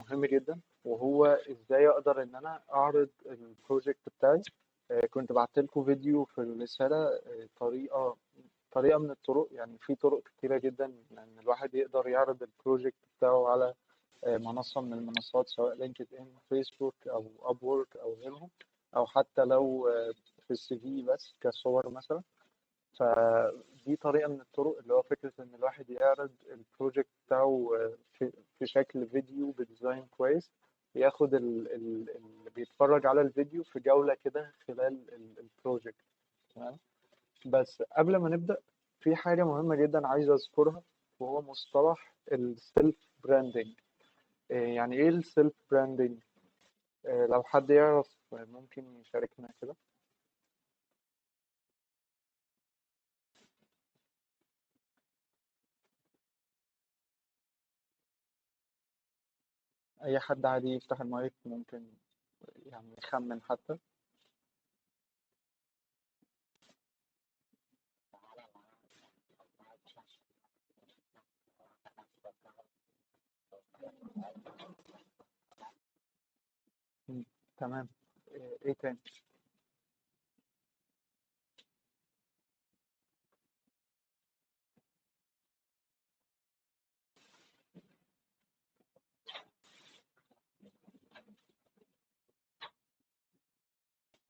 مهم جدا، وهو ازاي اقدر ان انا اعرض ال project بتاعي. كنت بعت لكم فيديو في الرسالة، طريقة من الطرق، يعني في طرق كتيرة جدا ان الواحد يقدر يعرض ال project بتاعه على منصة من المنصات، سواء LinkedIn، فيسبوك، او Upwork او غيرهم، او حتى لو في ال CV بس كصور مثلا. فدي طريقة من الطرق، اللي هو فكرة إن الواحد يعرض ال project بتاعه في شكل فيديو ب design كويس، ياخد اللي بيتفرج على الفيديو في جولة كده خلال ال project. تمام. بس قبل ما نبدأ في حاجة مهمة جدا عايز أذكرها، وهو مصطلح ال self branding. يعني إيه ال self branding؟ لو حد يعرف ممكن يشاركنا كده. أي حد عادي يفتح المايك، ممكن يعني يخمن حتى. تمام. إيه تاني؟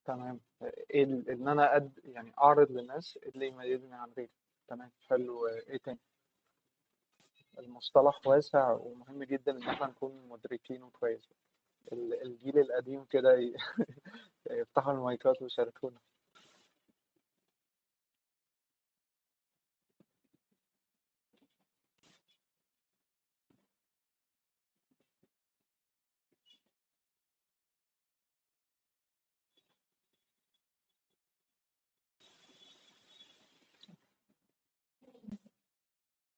تمام. إيه إن أنا يعني أعرض للناس اللي يميزني عن غيري. تمام، حلو. إيه تاني؟ المصطلح واسع ومهم جدا إن إحنا نكون مدركينه كويس. الجيل القديم كده يفتحوا المايكات ويشاركونا.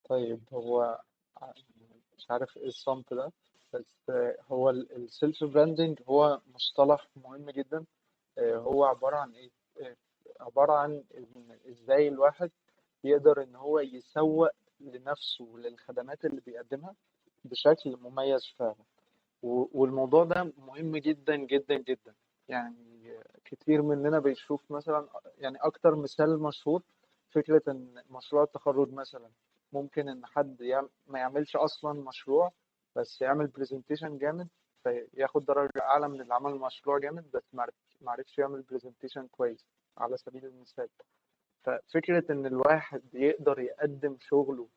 طيب، هو مش عارف ايه الصمت ده، بس هو ال self branding هو مصطلح مهم جدا. هو عبارة عن ايه؟ عبارة عن إن ازاي الواحد يقدر ان هو يسوق لنفسه وللخدمات اللي بيقدمها بشكل مميز فعلا. والموضوع ده مهم جدا جدا جدا. يعني كتير مننا بيشوف مثلا، يعني اكتر مثال مشهور فكرة ان مشروع التخرج مثلا، ممكن ان حد ما يعملش اصلا مشروع، بس يعمل presentation جامد فياخد درجة اعلى من اللي عمل مشروع جامد بس ما عرفش يعمل presentation كويس على سبيل المثال. ففكرة ان الواحد يقدر يقدم شغله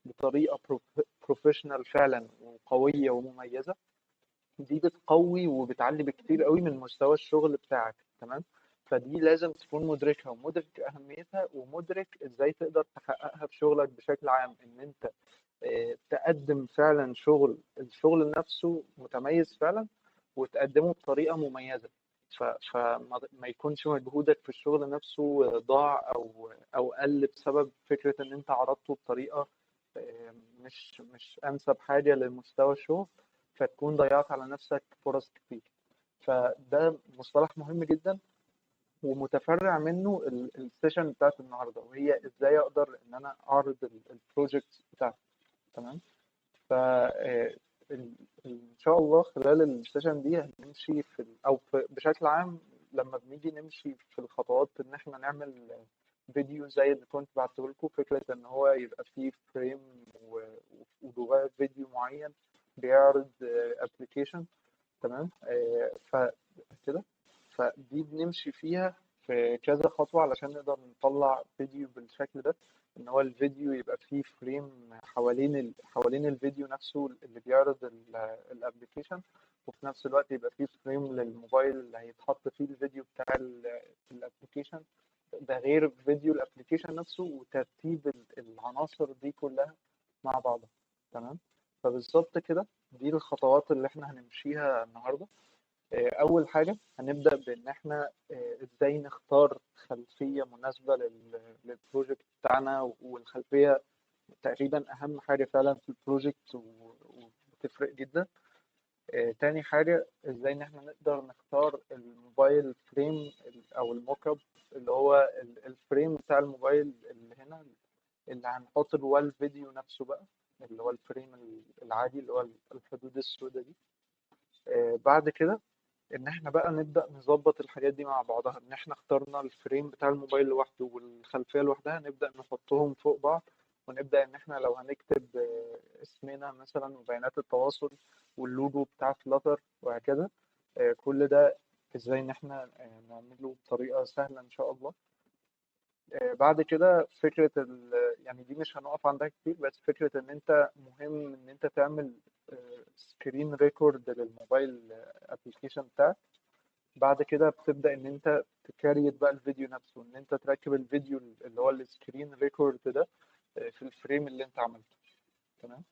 بطريقة professional فعلا وقوية ومميزة، دي بتقوي وبتعلي بكتير قوي من مستوى الشغل بتاعك. تمام. فدي لازم تكون مدركها ومدرك أهميتها ومدرك إزاي تقدر تحققها في شغلك بشكل عام، إن أنت تقدم فعلا الشغل نفسه متميز فعلا وتقدمه بطريقة مميزة، فما يكونش مجهودك في الشغل نفسه ضاع أو قل بسبب فكرة إن أنت عرضته بطريقة مش أنسب حاجة لمستوى الشغل، فتكون ضيعت على نفسك فرص كتير. فده مصطلح مهم جدا ومتفرع منه ال session بتاعت النهارده، وهي ازاي اقدر ان انا اعرض ال project بتاعتي. تمام. ف ان شاء الله خلال ال session دي هنمشي في او في بشكل عام لما بنيجي نمشي في الخطوات ان احنا نعمل فيديو زي اللي كنت بعته لكم، فكره ان هو يبقى فيه frame وجواه فيديو معين بيعرض application. تمام. فكده فدي بنمشي فيها في كذا خطوة علشان نقدر نطلع فيديو بالشكل ده، ان هو الفيديو يبقى فيه frame حوالين الفيديو نفسه اللي بيعرض ال application، وفي نفس الوقت يبقى فيه frame للموبايل اللي هيتحط فيه الفيديو بتاع ال application، ده غير فيديو ال application نفسه وترتيب العناصر دي كلها مع بعضها. تمام. فبالظبط كده دي الخطوات اللي احنا هنمشيها النهارده. اول حاجه هنبدا بان احنا ازاي نختار خلفيه مناسبه لل project بتاعنا، والخلفيه تقريبا اهم حاجه فعلا في ال project وبتفرق جدا. تاني حاجه ازاي ان احنا نقدر نختار ال mobile frame او ال mockup، اللي هو ال frame بتاع الموبايل اللي هنا اللي هنحط جواه الفيديو نفسه بقى، اللي هو ال frame العادي اللي هو الحدود السوداء دي. بعد كده ان احنا بقى نبدأ نظبط الحاجات دي مع بعضها، ان احنا اخترنا ال frame بتاع الموبايل لوحده والخلفية لوحدها، نبدأ نحطهم فوق بعض، ونبدأ ان احنا لو هنكتب اسمنا مثلا وبيانات التواصل واللوجو بتاع Flutter وهكذا. كل ده ازاي ان احنا نعمله بطريقة سهلة ان شاء الله. بعد كده فكرة يعني دي مش هنقف عندها كتير، بس فكرة ان انت مهم ان انت تعمل screen record لل mobile application بتاعك. بعد كده بتبدأ ان انت ت create بقى الفيديو نفسه، ان انت تركب الفيديو اللي هو ال screen record ده في ال frame اللي انت عملته. تمام.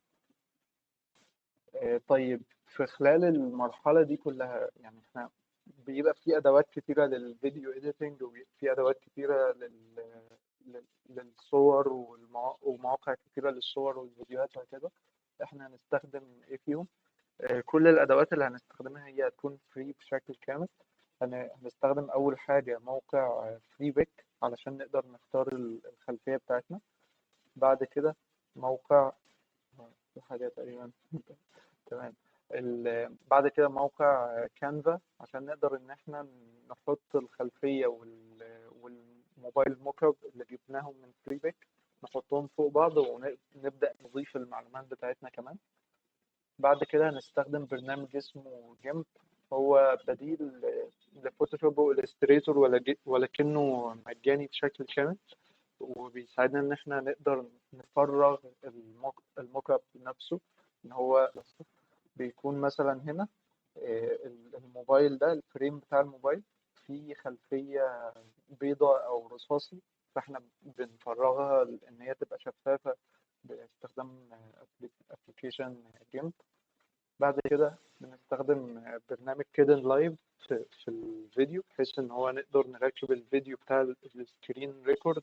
طيب في خلال المرحلة دي كلها يعني احنا بيبقى في ادوات كتيرة لل video editing، وفي ادوات كتيرة للصور ومواقع كتيرة للصور والفيديوهات وهكذا. احنا هنستخدم ايه فيهم؟ كل الادوات اللي هنستخدمها هي هتكون free بشكل كامل. هنستخدم اول حاجة موقع Freepik علشان نقدر نختار الخلفية بتاعتنا. بعد كده موقع في حاجة تقريبا تمام. بعد كده موقع Canva عشان نقدر ان احنا نحط الخلفية وال mobile mockup اللي جبناهم من Freepik، نحطهم فوق بعض ونبدأ نضيف المعلومات بتاعتنا كمان. بعد كده هنستخدم برنامج اسمه GIMP، هو بديل ل Photoshop و Illustrator ولكنه مجاني بشكل كامل، وبيساعدنا ان احنا نقدر نفرغ ال mockup نفسه. ان هو بيكون مثلا هنا الموبايل ده، ال frame بتاع الموبايل فيه خلفية بيضاء او رصاصي، فاحنا بنفرغها ان هي تبقى شفافة باستخدام application GIMP. بعد كده بنستخدم برنامج Kdenlive في الفيديو، بحيث ان هو نقدر نركب الفيديو بتاع ال screen record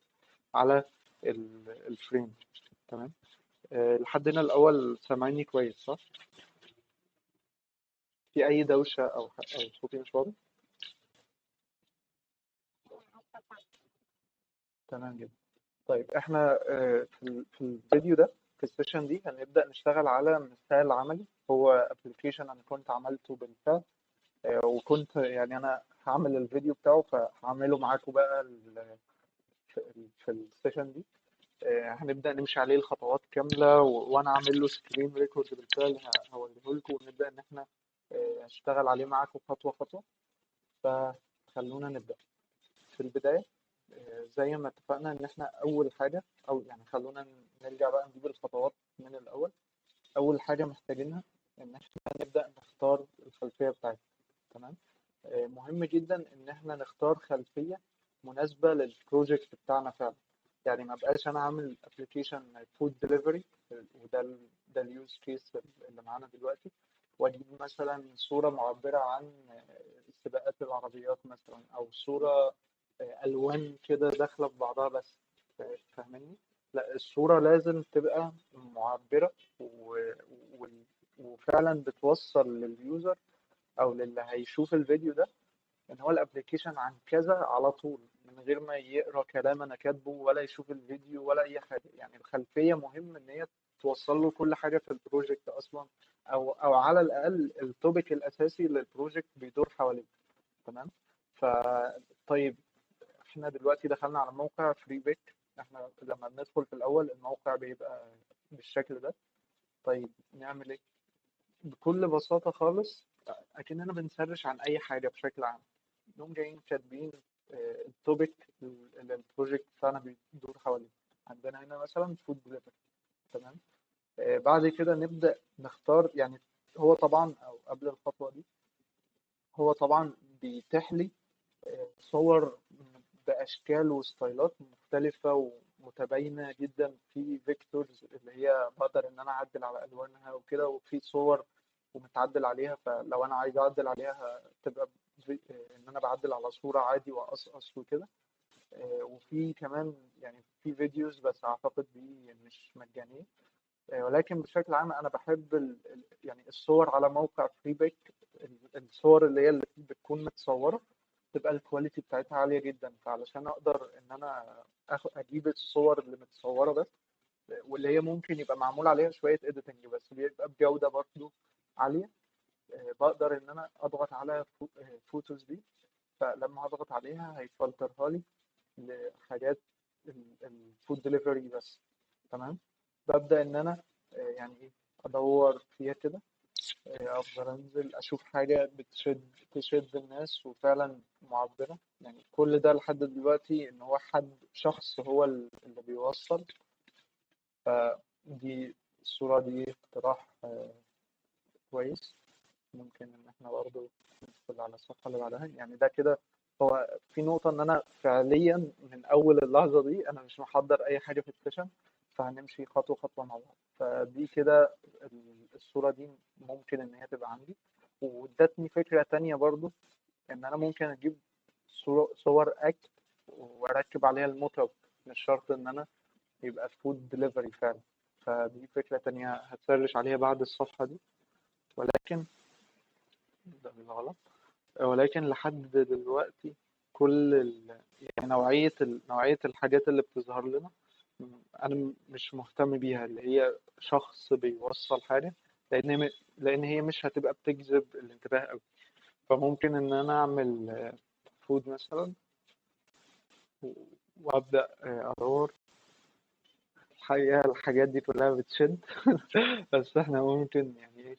على ال frame. تمام. لحد هنا الاول سامعيني كويس صح؟ في اي دوشة او صوتي مش واضح؟ تمام جدا. طيب احنا في الفيديو ده، في ال session دي، هنبدأ نشتغل على مثال عملي، هو application انا كنت عملته بالفعل، وكنت يعني انا هعمل الفيديو بتاعه، فهعمله معاكم بقى في ال session دي. هنبدأ نمشي عليه الخطوات كاملة، وانا عامل له screen record بالفعل هوريه لكم، ونبدأ ان احنا نشتغل عليه معاكم خطوة خطوة. فخلونا نبدأ. في البداية زي ما اتفقنا ان احنا اول حاجة، او يعني خلونا نرجع بقى نجيب الخطوات من الاول. اول حاجة محتاجينها ان احنا نبدأ نختار الخلفية بتاعتنا. تمام. مهم جدا ان احنا نختار خلفية مناسبة لل project بتاعنا فعلا. يعني ما بقاش انا عامل application food delivery، وده ده ال use case اللي معانا دلوقتي، واجيب مثلا صورة معبرة عن سباقات العربيات مثلا، او صورة الوان كده داخله في بعضها بس، فاهمني؟ لا، الصورة لازم تبقى معبرة وفعلا بتوصل لل user او للي هيشوف الفيديو ده ان هو ال application عن كذا على طول، من غير ما يقرا كلام انا كاتبه ولا يشوف الفيديو ولا اي حاجة. يعني الخلفية مهم ان هي توصل له كل حاجة في ال project اصلا، او على الاقل ال topic الاساسي لل project بيدور حواليه. تمام. طيب احنا دلوقتي دخلنا على موقع Freepik. احنا لما بندخل في الاول الموقع بيبقى بالشكل ده. طيب نعمل ايه؟ بكل بساطة خالص اكننا بن search عن اي حاجة بشكل عام، نقوم جايين كاتبين ال topic اللي ال project بتاعنا بيدور حواليه. عندنا هنا مثلا food delivery. تمام. بعد كده نبدأ نختار، يعني هو طبعا او قبل الخطوة دي هو طبعا بيتيح لي صور بأشكال وستايلات مختلفة ومتباينة جدا، في vectors اللي هي بقدر إن أنا أعدل على ألوانها وكده، وفي صور ومتعدل عليها، فلو أنا عايز أعدل عليها تبقى إن أنا بعدل على صورة عادي وأقصقص وكده. وفي كمان يعني في videos، بس أعتقد دي مش مجانية. ولكن بشكل عام أنا بحب يعني الصور على موقع Freepik، الصور اللي هي اللي بتكون متصورة تبقى ال quality بتاعتها عالية جدا، فعلشان أقدر إن أنا أجيب الصور اللي متصورة بس، واللي هي ممكن يبقى معمول عليها شوية editing بس بيبقى بجودة برضو عالية، بقدر ان انا اضغط على photos دي، فلما هضغط عليها هيفلترها لي لحاجات ال food delivery بس. تمام. ببدأ ان انا يعني ايه ادور فيها كده، افضل انزل اشوف حاجة بتشد تشد الناس وفعلا معبرة. يعني كل ده لحد دلوقتي ان هو حد شخص هو اللي بيوصل. فدي الصورة دي اقتراح كويس، ممكن ان احنا برضو ندخل على الصفحة اللي بعدها. يعني ده كده هو في نقطة ان انا فعليا من اول اللحظة دي انا مش محضر اي حاجة في ال session، فهنمشي خطوة خطوة مع بعض. فدي كده الصورة دي ممكن ان هي تبقى عندي، وادتني فكرة تانية برضو ان انا ممكن اجيب صور اكل واركب عليها ال mockup، مش شرط ان انا يبقى food delivery فعلا. فدي فكرة تانية هت search عليها بعد الصفحة دي، ولكن ده بالغلط. ولكن لحد دلوقتي كل يعني نوعية الحاجات اللي بتظهر لنا أنا مش مهتم بيها، اللي هي شخص بيوصل حاجة، لأن هي مش هتبقى بتجذب الانتباه أوي. فممكن إن أنا أعمل food مثلا وأبدأ أدور. الحقيقة الحاجات دي كلها بتشد بس إحنا ممكن يعني إيه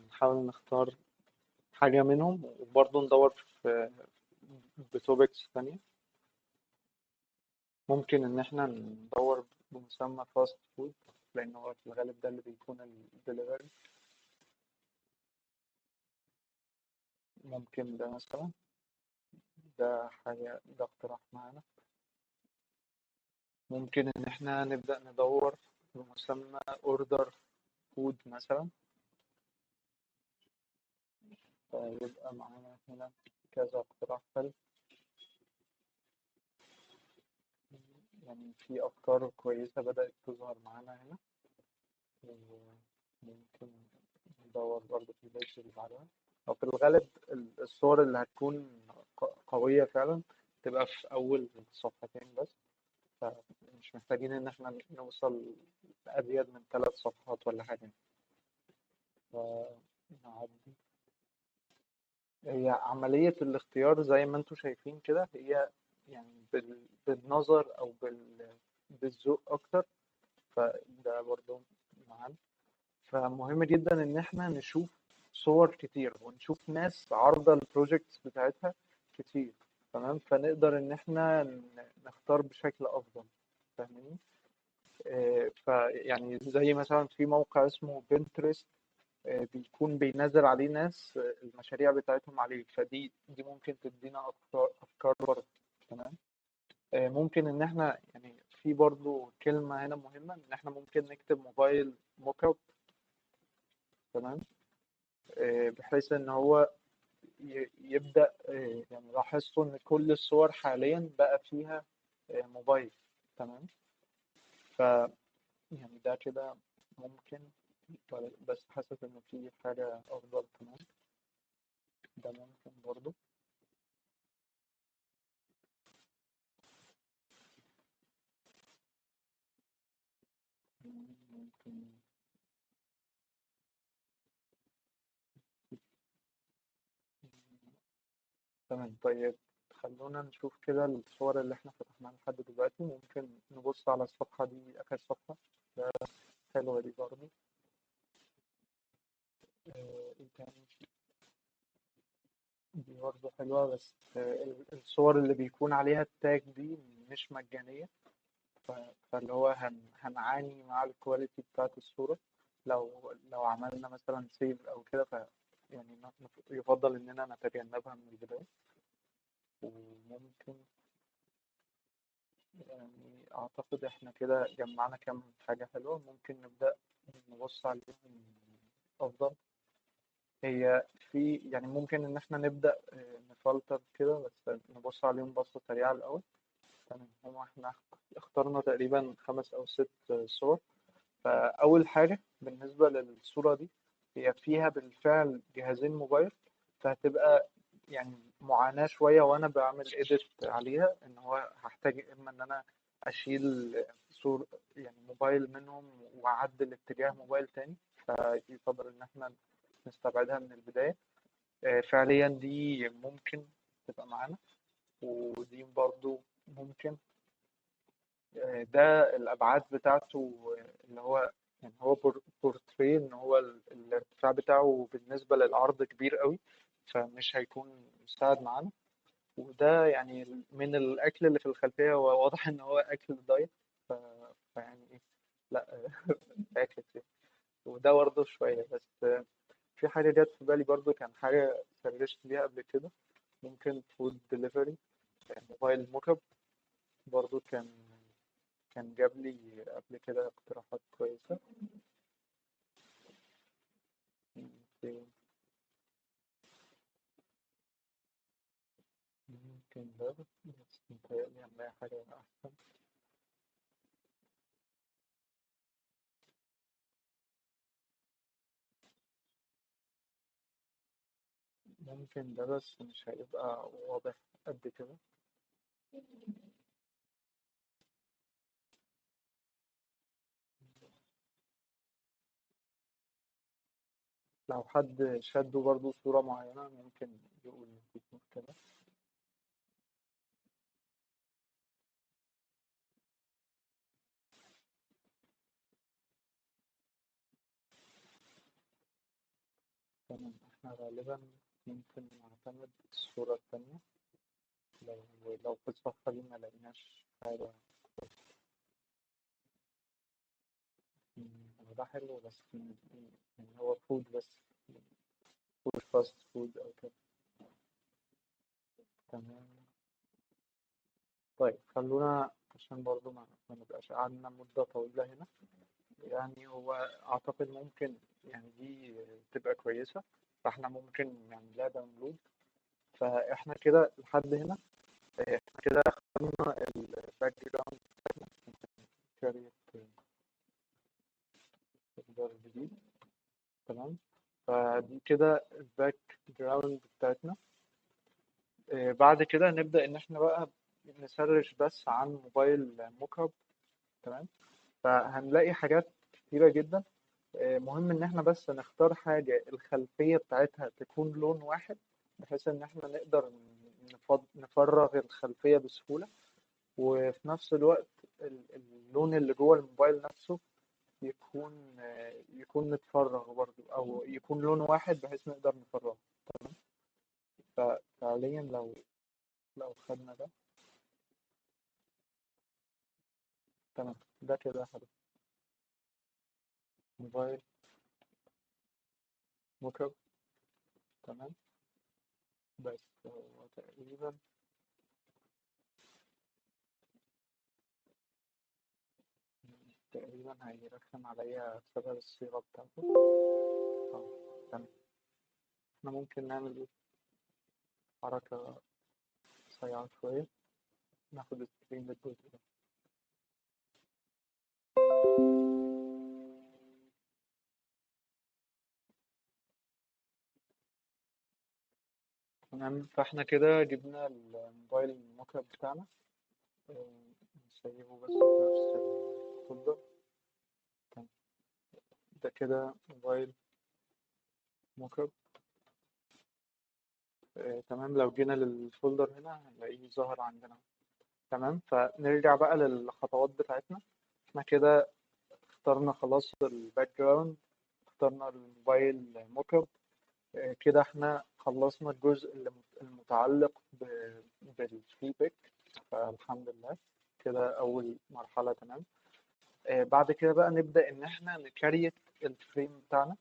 نحاول نختار حاجة منهم، وبرضه ندور في ب topics تانية. ممكن إن إحنا ندور بمسمى fast food، لأن هو في الغالب ده اللي بيكون الدليفري. ممكن ده مثلا، ده حاجة، ده اقتراح معانا. ممكن إن إحنا نبدأ ندور بمسمى order food مثلا، فيبقى معانا هنا كذا اقتراح حلو. يعني في أفكار كويسة بدأت تظهر معانا هنا، وممكن ندور برضه في ال page اللي بعدها. أو في الغالب الصور اللي هتكون قوية فعلا تبقى في أول صفحتين بس، فمش محتاجين إن إحنا نوصل لأزيد من 3 صفحات ولا حاجة. فنعدي. هي عملية الاختيار زي ما انتوا شايفين كده، هي يعني بالنظر أو بالذوق أكتر، فده برضو معانا. فمهم جدا إن إحنا نشوف صور كتير ونشوف ناس عارضة ال projects بتاعتها كتير، تمام؟ فنقدر إن إحنا نختار بشكل أفضل، فاهميني؟ فيعني زي مثلا في موقع اسمه بنترست، بيكون بينزل عليه ناس، المشاريع بتاعتهم عليه، فدي ممكن تدينا أفكار برضه، تمام؟ ممكن إن إحنا يعني في برضه كلمة هنا مهمة، إن إحنا ممكن نكتب mobile mockup، تمام؟ بحيث إن هو يبدأ، يعني لاحظتوا إن كل الصور حاليا بقى فيها، موبايل، تمام؟ ف يعني ده كده ممكن، بس حاسس إن في حاجة أفضل كمان، ده ممكن برضو. ممكن تمام. طيب خلونا نشوف كده الصور اللي احنا فتحناها لحد دلوقتي. ممكن نبص على الصفحة دي، آخر صفحة، ده حلوة دي برضو. ايه تاني؟ دي برضو حلوة، بس الصور اللي بيكون عليها ال tag دي مش مجانية، فاللي هو هنعاني مع ال quality بتاعت الصورة لو عملنا مثلا save أو كده، يعني يفضل إننا نتجنبها من البداية. وممكن يعني أعتقد إحنا كده جمعنا كام حاجة حلوة، ممكن نبدأ نبص عليهم أفضل. هي في يعني ممكن إن إحنا نبدأ، نفلتر كده، بس نبص عليهم بصة سريعة الأول. تمام، هو إحنا اخترنا تقريبا 5 أو 6 صور. فأول حاجة بالنسبة للصورة دي، هي فيها بالفعل جهازين موبايل، فهتبقى يعني معاناة شوية وأنا بعمل edit عليها، إن هو هحتاج إما إن أنا أشيل صور يعني موبايل منهم وأعدل اتجاه موبايل تاني، فيفضل إن إحنا نستبعدها من البداية. فعليا دي ممكن تبقى معانا، ودي برضو ممكن. ده الأبعاد بتاعته، اللي هو يعني هو بورتريه، إن هو الارتفاع بتاعه بالنسبة للعرض كبير قوي، فمش هيكون مساعد معانا. وده يعني من الأكل اللي في الخلفية هو واضح إن هو أكل diet، فيعني إيه، لا أكل كتير. وده برضه شوية. بس في حاجة جت في بالي برضه، كان حاجة search ت بيها قبل كده، ممكن food delivery mobile mockup، برضه كان جاب لي قبل كده اقتراحات كويسة. ممكن ده، بس متهيألي هنلاقي حاجة أحسن. ممكن ده، بس مش هيبقى واضح قد كده. لو حد شده برضو صورة معينة ممكن يقول مفيش مشكلة. تمام، احنا غالبا ممكن نعتمد الصورة التانية لو في الصفحة دي ما لقيناش حاجة. ده حلو، بس يعني هو food بس، food fast food أو كده. تمام. طيب خلونا عشان برضو ما نبقاش قعدنا مدة طويلة هنا، يعني هو أعتقد ممكن يعني دي تبقى كويسة، فإحنا ممكن نعملها download. فإحنا كده لحد هنا، إحنا كده خدنا ال background بتاعتنا، create folder جديد. تمام، فدي كده ال background بتاعتنا. بعد كده نبدأ إن إحنا بقى ن search بس عن mobile mockup. تمام، فهنلاقي حاجات كتيرة جدا. مهم إن إحنا بس نختار حاجة الخلفية بتاعتها تكون لون واحد، بحيث إن إحنا نقدر نفرغ الخلفية بسهولة، وفي نفس الوقت اللون اللي جوه الموبايل نفسه يكون متفرغ برضو، أو يكون لون واحد بحيث نقدر نفرغه. تمام، ففعليا لو خدنا ده، تمام، ده كده حلو. mobile mockup. تمام، بس هو تقريبا هيرخم عليا بسبب الصيغة بتاعته. تمام، احنا ممكن نعمل ايه؟ حركة صيعة شوية، ناخد screen للجزء ده. تمام، فاحنا كده جبنا ال mobile mockup بتاعنا، نسيبه بس في نفس ال folder. تمام، ده كده mobile mockup. تمام، لو جينا لل folder هنا هنلاقيه ظهر عندنا. تمام، فنرجع بقى للخطوات بتاعتنا. احنا كده اخترنا خلاص ال background، اخترنا ال mobile mockup. كده احنا خلصنا الجزء المتعلق بال Freepik، فالحمد لله كده أول مرحلة. تمام، بعد كده بقى نبدأ إن احنا ن create ال frame بتاعنا.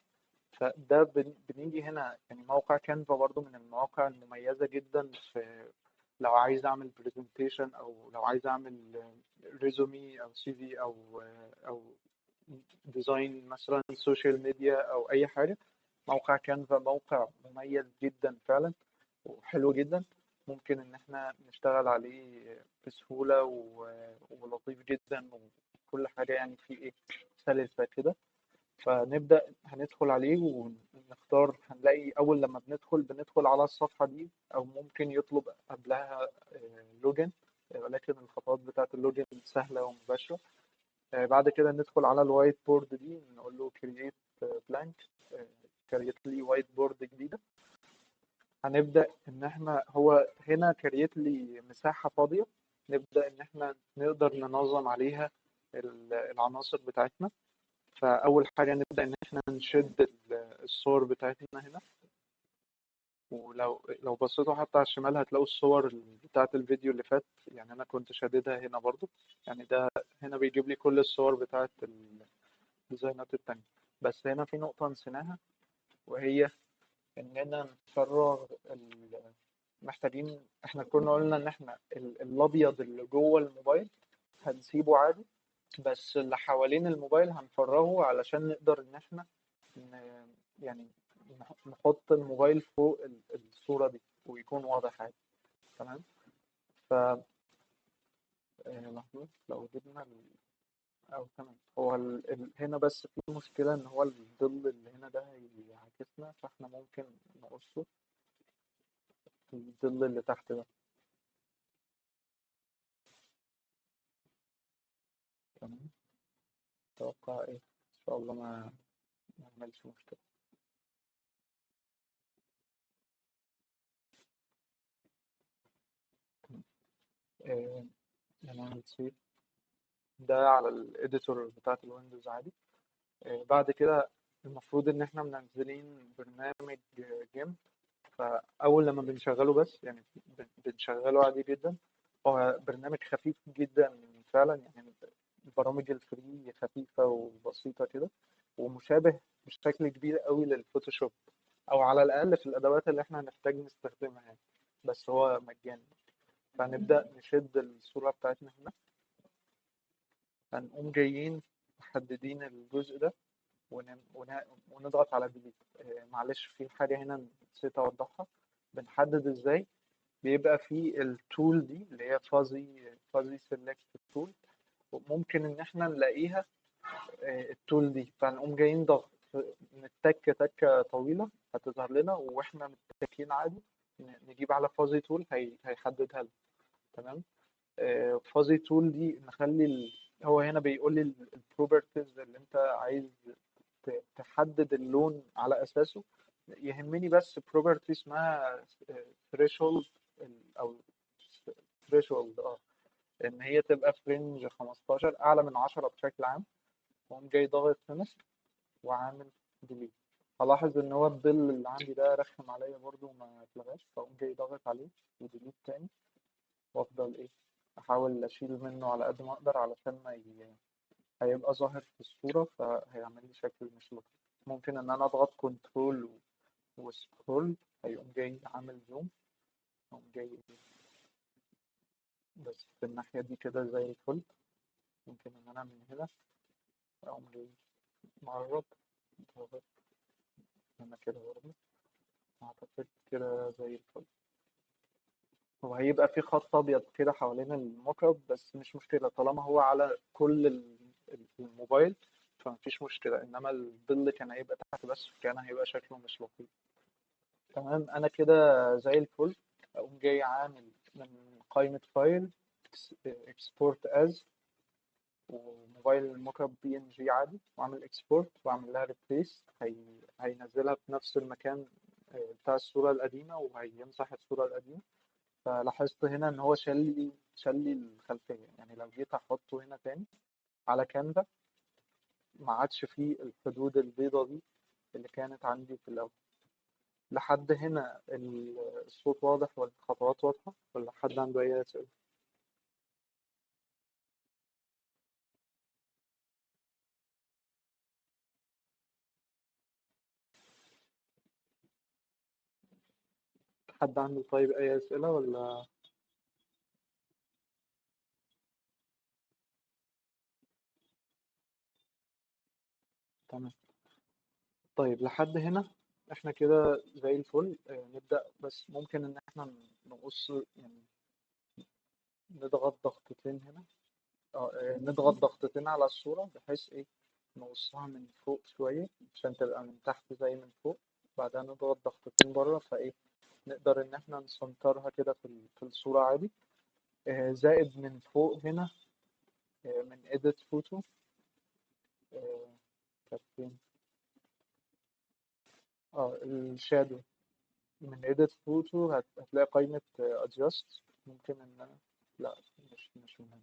فده بنيجي هنا، يعني موقع Canva برضو من المواقع المميزة جدا في لو عايز أعمل presentation، أو لو عايز أعمل résumé أو CV أو design مثلا social media أو أي حاجة. موقع Canva موقع مميز جدا فعلا وحلو جدا، ممكن إن احنا نشتغل عليه بسهولة ولطيف جدا، وكل حاجة يعني فيه إيه سلسة كده. فنبدأ هندخل عليه ونختار، هنلاقي أول لما بندخل على الصفحة دي، أو ممكن يطلب قبلها login، ولكن الخطوات بتاعة ال login سهلة ومباشرة. بعد كده ندخل على ال whiteboard دي، نقول له create blank، create لي whiteboard جديدة. هنبدأ إن إحنا هو هنا create لي مساحة فاضية، نبدأ إن إحنا نقدر ننظم عليها العناصر بتاعتنا. فأول حاجة نبدأ إن إحنا نشد الصور بتاعتنا هنا، ولو بصيتوا حتى على الشمال هتلاقوا الصور بتاعت الفيديو اللي فات، يعني أنا كنت شاددها هنا برضو. يعني ده هنا بيجيب لي كل الصور بتاعت ال design ات التانية. بس هنا في نقطة نسيناها، وهي إننا نفرغ محتاجين، إحنا كنا قلنا إن إحنا الأبيض اللي جوه الموبايل هنسيبه عادي، بس اللي حوالين الموبايل هنفرغه علشان نقدر إن إحنا يعني نحط الموبايل فوق الصورة دي ويكون واضح عادي. تمام. ف لحظة، لو جبنا أو تمام. هو هنا بس في مشكلة إن هو الظل اللي هنا ده هيعاكسنا، فإحنا ممكن نقصه الظل اللي تحت ده. تمام. أتوقع إيه؟ إن شاء الله ما نعملش مشكلة. نعمل save ده على ال editor بتاعت ال Windows عادي. بعد كده المفروض ان احنا منزلين برنامج GIMP، فاول لما بنشغله بس يعني بنشغله عادي جدا. هو برنامج خفيف جدا فعلا، يعني البرامج ال free خفيفة وبسيطة كده، ومشابه بشكل كبير قوي لل Photoshop، او على الاقل في الادوات اللي احنا هنحتاج نستخدمها يعني، بس هو مجاني. فهنبدأ نشد الصورة بتاعتنا هنا، هنقوم جايين محددين الجزء ده ونضغط على delete. معلش في حاجة هنا نسيت أوضحها. بنحدد إزاي؟ بيبقى في ال tool دي اللي هي fuzzy select tool، وممكن إن إحنا نلاقيها ال tool دي، فهنقوم جايين ضغط نتك تكة طويلة هتظهر لنا، وإحنا متكين عادي نجيب على fuzzy tool هيحددها لنا. تمام. fuzzy tool دي نخلي هو هنا بيقول لي ال properties اللي انت عايز تحدد اللون على اساسه. يهمني بس property اسمها threshold او threshold، ان هي تبقى في range 15 اعلى من 10 بشكل عام. واقوم جاي ضاغط هنا وعامل delete. هلاحظ ان هو الظل اللي عندي ده رخم عليا برده وما اتلغاش، فاقوم جاي ضاغط عليه و delete تاني، وافضل ايه احاول اشيل منه على قد ما اقدر علشان ما هيبقى ظاهر في الصورة، فهيعمل لي شكل مش لطيف. ممكن ان انا اضغط control و scroll، هيقوم جاي عامل zoom، هيقوم جاي بس في الناحية دي كده زي الفل. ممكن ان انا من هنا اقوم جاي مقرب ضاغط هنا كده برضه، اعتقد كده زي الفل. هو هيبقى في خط ابيض كده حوالين ال mockup، بس مش مشكلة طالما هو على كل الموبايل فمفيش مشكلة، انما الظل كان هيبقى تحت بس، كان هيبقى شكله مش لطيف. تمام. انا كده زي الفل. اقوم جاي عامل من قائمة file export as و mobile mockup PNG عادي، واعمل export واعمل لها replace. هينزلها في نفس المكان بتاع الصورة القديمة وهيمسح الصورة القديمة. فلاحظت هنا ان هو شال لي الخلفية، يعني لو جيت احطه هنا تاني على Canva ما عادش فيه الحدود البيضة دي اللي كانت عندي في الاول. لحد هنا الصوت واضح والخطوات واضحة، ولا حد عنده اي اسئلة؟ حد عنده طيب أي أسئلة ولا؟ تمام. طيب لحد هنا احنا كده زي الفل. نبدأ بس ممكن إن احنا نقص، يعني نضغط ضغطتين هنا، نضغط ضغطتين على الصورة بحيث إيه نقصها من فوق شوية عشان تبقى من تحت زي من فوق، بعدها نضغط ضغطتين بره، فإيه نقدر إن احنا نسنترها كده في الصورة عادي. زائد من فوق هنا من edit photo، كابتن ال shadow من edit photo هتلاقي قائمة adjust. ممكن ان انا، لا مش مهم.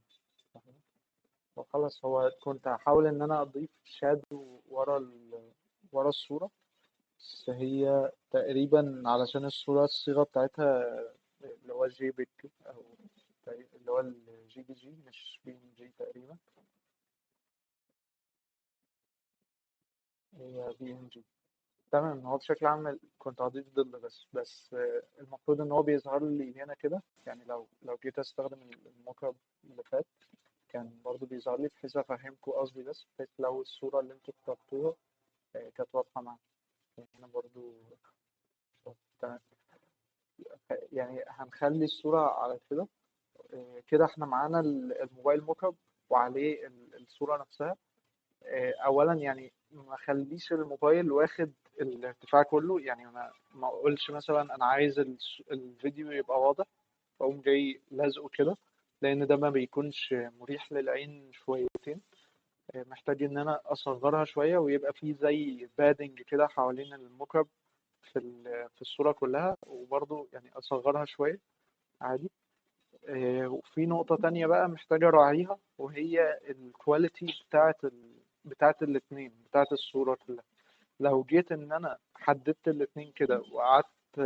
وخلاص، هو كنت هحاول ان انا اضيف shadow ورا الصورة، بس هي تقريبا علشان الصورة الصيغة بتاعتها اللي هو JPEG او اللي هو ال JPG مش PNG تقريبا، هي PNG. تمام. هو بشكل عام كنت هضيف ظل بس المفروض ان هو بيظهر لي هنا كده. يعني لو جيت استخدم ال mockup اللي فات كان برضو بيظهر لي، بحيث افهمكم قصدي، بس بحيث لو الصورة اللي انتوا اخترتوها كانت واضحة معاكم. هنا برضو تمام. يعني هنخلي الصورة على كده. كده احنا معانا الموبايل mockup وعليه الصورة نفسها. اولا يعني ما اخليش الموبايل واخد الارتفاع كله، يعني ما اقولش مثلا انا عايز الفيديو يبقى واضح فاقوم جاي لازقه كده، لان ده ما بيكونش مريح للعين شويتين. محتاج ان انا اصغرها شوية ويبقى فيه زي padding كده حوالين ال mockup في الصورة كلها، وبرضه يعني اصغرها شوية عادي. وفي نقطة تانية بقى محتاج اراعيها، وهي ال quality بتاعت الاتنين، بتاعت الصورة كلها. لو جيت ان انا حددت الاتنين كده وقعدت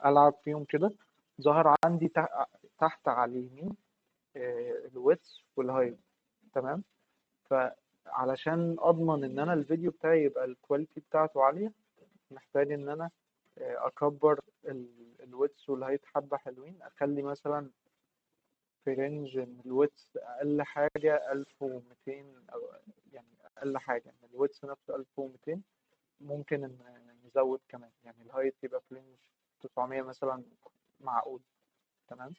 العب فيهم كده، ظهر عندي تحت على اليمين ال width وال height. تمام. فعلشان اضمن ان انا الفيديو بتاعي يبقى ال quality بتاعته عالية، محتاج ان انا اكبر ال width وال height حبة حلوين. اخلي مثلا في range ان ال width اقل حاجة 1200، او يعني اقل حاجة ان ال width نفسه 1200، ممكن ان نزود كمان، يعني ال height يبقى في range 900 مثلا، معقول. تمام.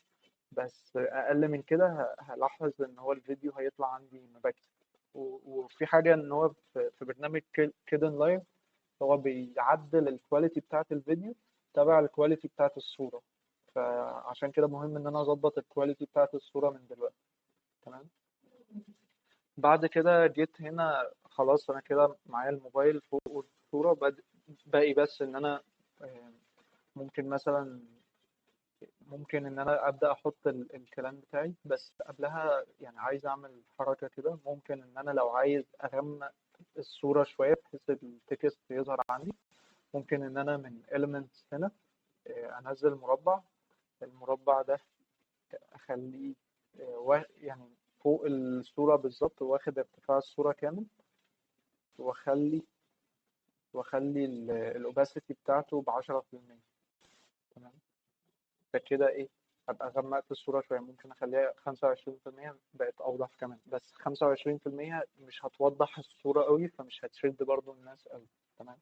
بس اقل من كده هلاحظ ان هو الفيديو هيطلع عندي مبكسل. وفي حاجة ان هو في برنامج Kdenlive هو بيعدل ال quality بتاعت الفيديو تبع ال quality بتاعت الصورة، فعشان كده مهم ان انا اظبط ال quality بتاعت الصورة من دلوقتي. تمام. بعد كده جيت هنا خلاص انا كده معايا الموبايل فوق الصورة، باقي بس ان انا، ممكن مثلا، ممكن ان انا ابدا احط الكلام بتاعي، بس قبلها يعني عايز اعمل حركة كده. ممكن ان انا لو عايز اغمق الصورة شوية بحيث ال text يظهر عندي، ممكن ان انا من elements هنا، انزل مربع. المربع ده اخليه، فوق الصورة بالظبط، واخد ارتفاع الصورة كامل، واخلي ال opacity بتاعته بعشرة في المية. تمام. فكده ابقى غمقت الصورة شوية. ممكن اخليها خمسة وعشرين في المية، بقت اوضح كمان، بس خمسة وعشرين في المية مش هتوضح الصورة قوي، فمش هتشد برضو الناس قوي. تمام.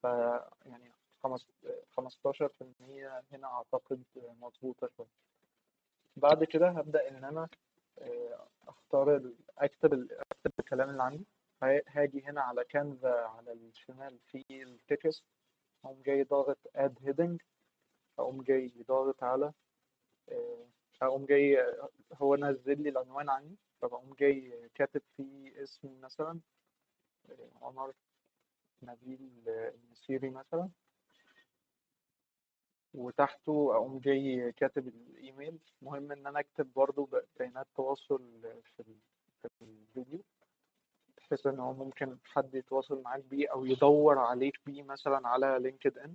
ف يعني خمستاشر في المية هنا اعتقد مظبوطة شوية. بعد كده هبدأ ان انا، اختار اكتب الكلام اللي عندي. هاجي هنا على Canva على الشمال في ال text، اقوم جاي ضاغط add heading، اقوم جاي ضاغط على، اقوم جاي هو نزل لي العنوان عندي، فبقوم جاي كاتب فيه اسمي مثلا، عمر نبيل المسيري مثلا، وتحته اقوم جاي كاتب الايميل. مهم ان انا اكتب برضو بيانات تواصل في الفيديو، بحيث ان هو ممكن حد يتواصل معاك بيه او يدور عليك بيه مثلا على لينكد ان.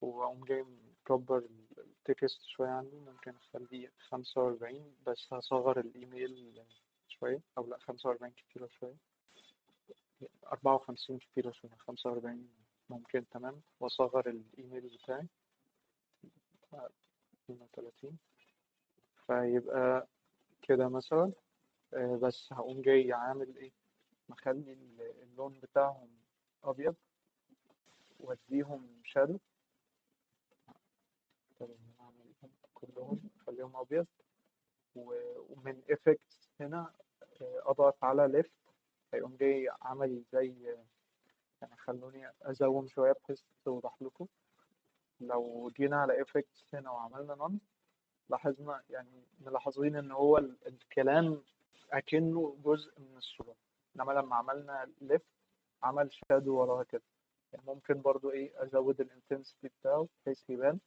واقوم جاي مكبر ال text شوية عندي، ممكن اخليه 45، بس هصغر الايميل شوية، او لا 45 كتيرة شوية، 54 كتيرة شوية، 45 ممكن. تمام. واصغر الايميل بتاعي 32، فيبقى كده مثلا. بس هقوم جاي عامل ايه، مخلي اللون بتاعهم ابيض واديهم شادو. طب اعملهم كلهم خليهم ابيض، ومن effects هنا، اضغط على lift، هيقوم جاي عامل زي، يعني خلوني ازوم شويه بحيث توضح لكم. لو جينا على effects هنا وعملنا none، لاحظنا يعني ملاحظين ان هو الكلام اكنه جزء من الصوره، انما لما عملنا lift عمل shadow وراها كده. يعني ممكن برضو ايه ازود ال intensity بتاعه بحيث يبان،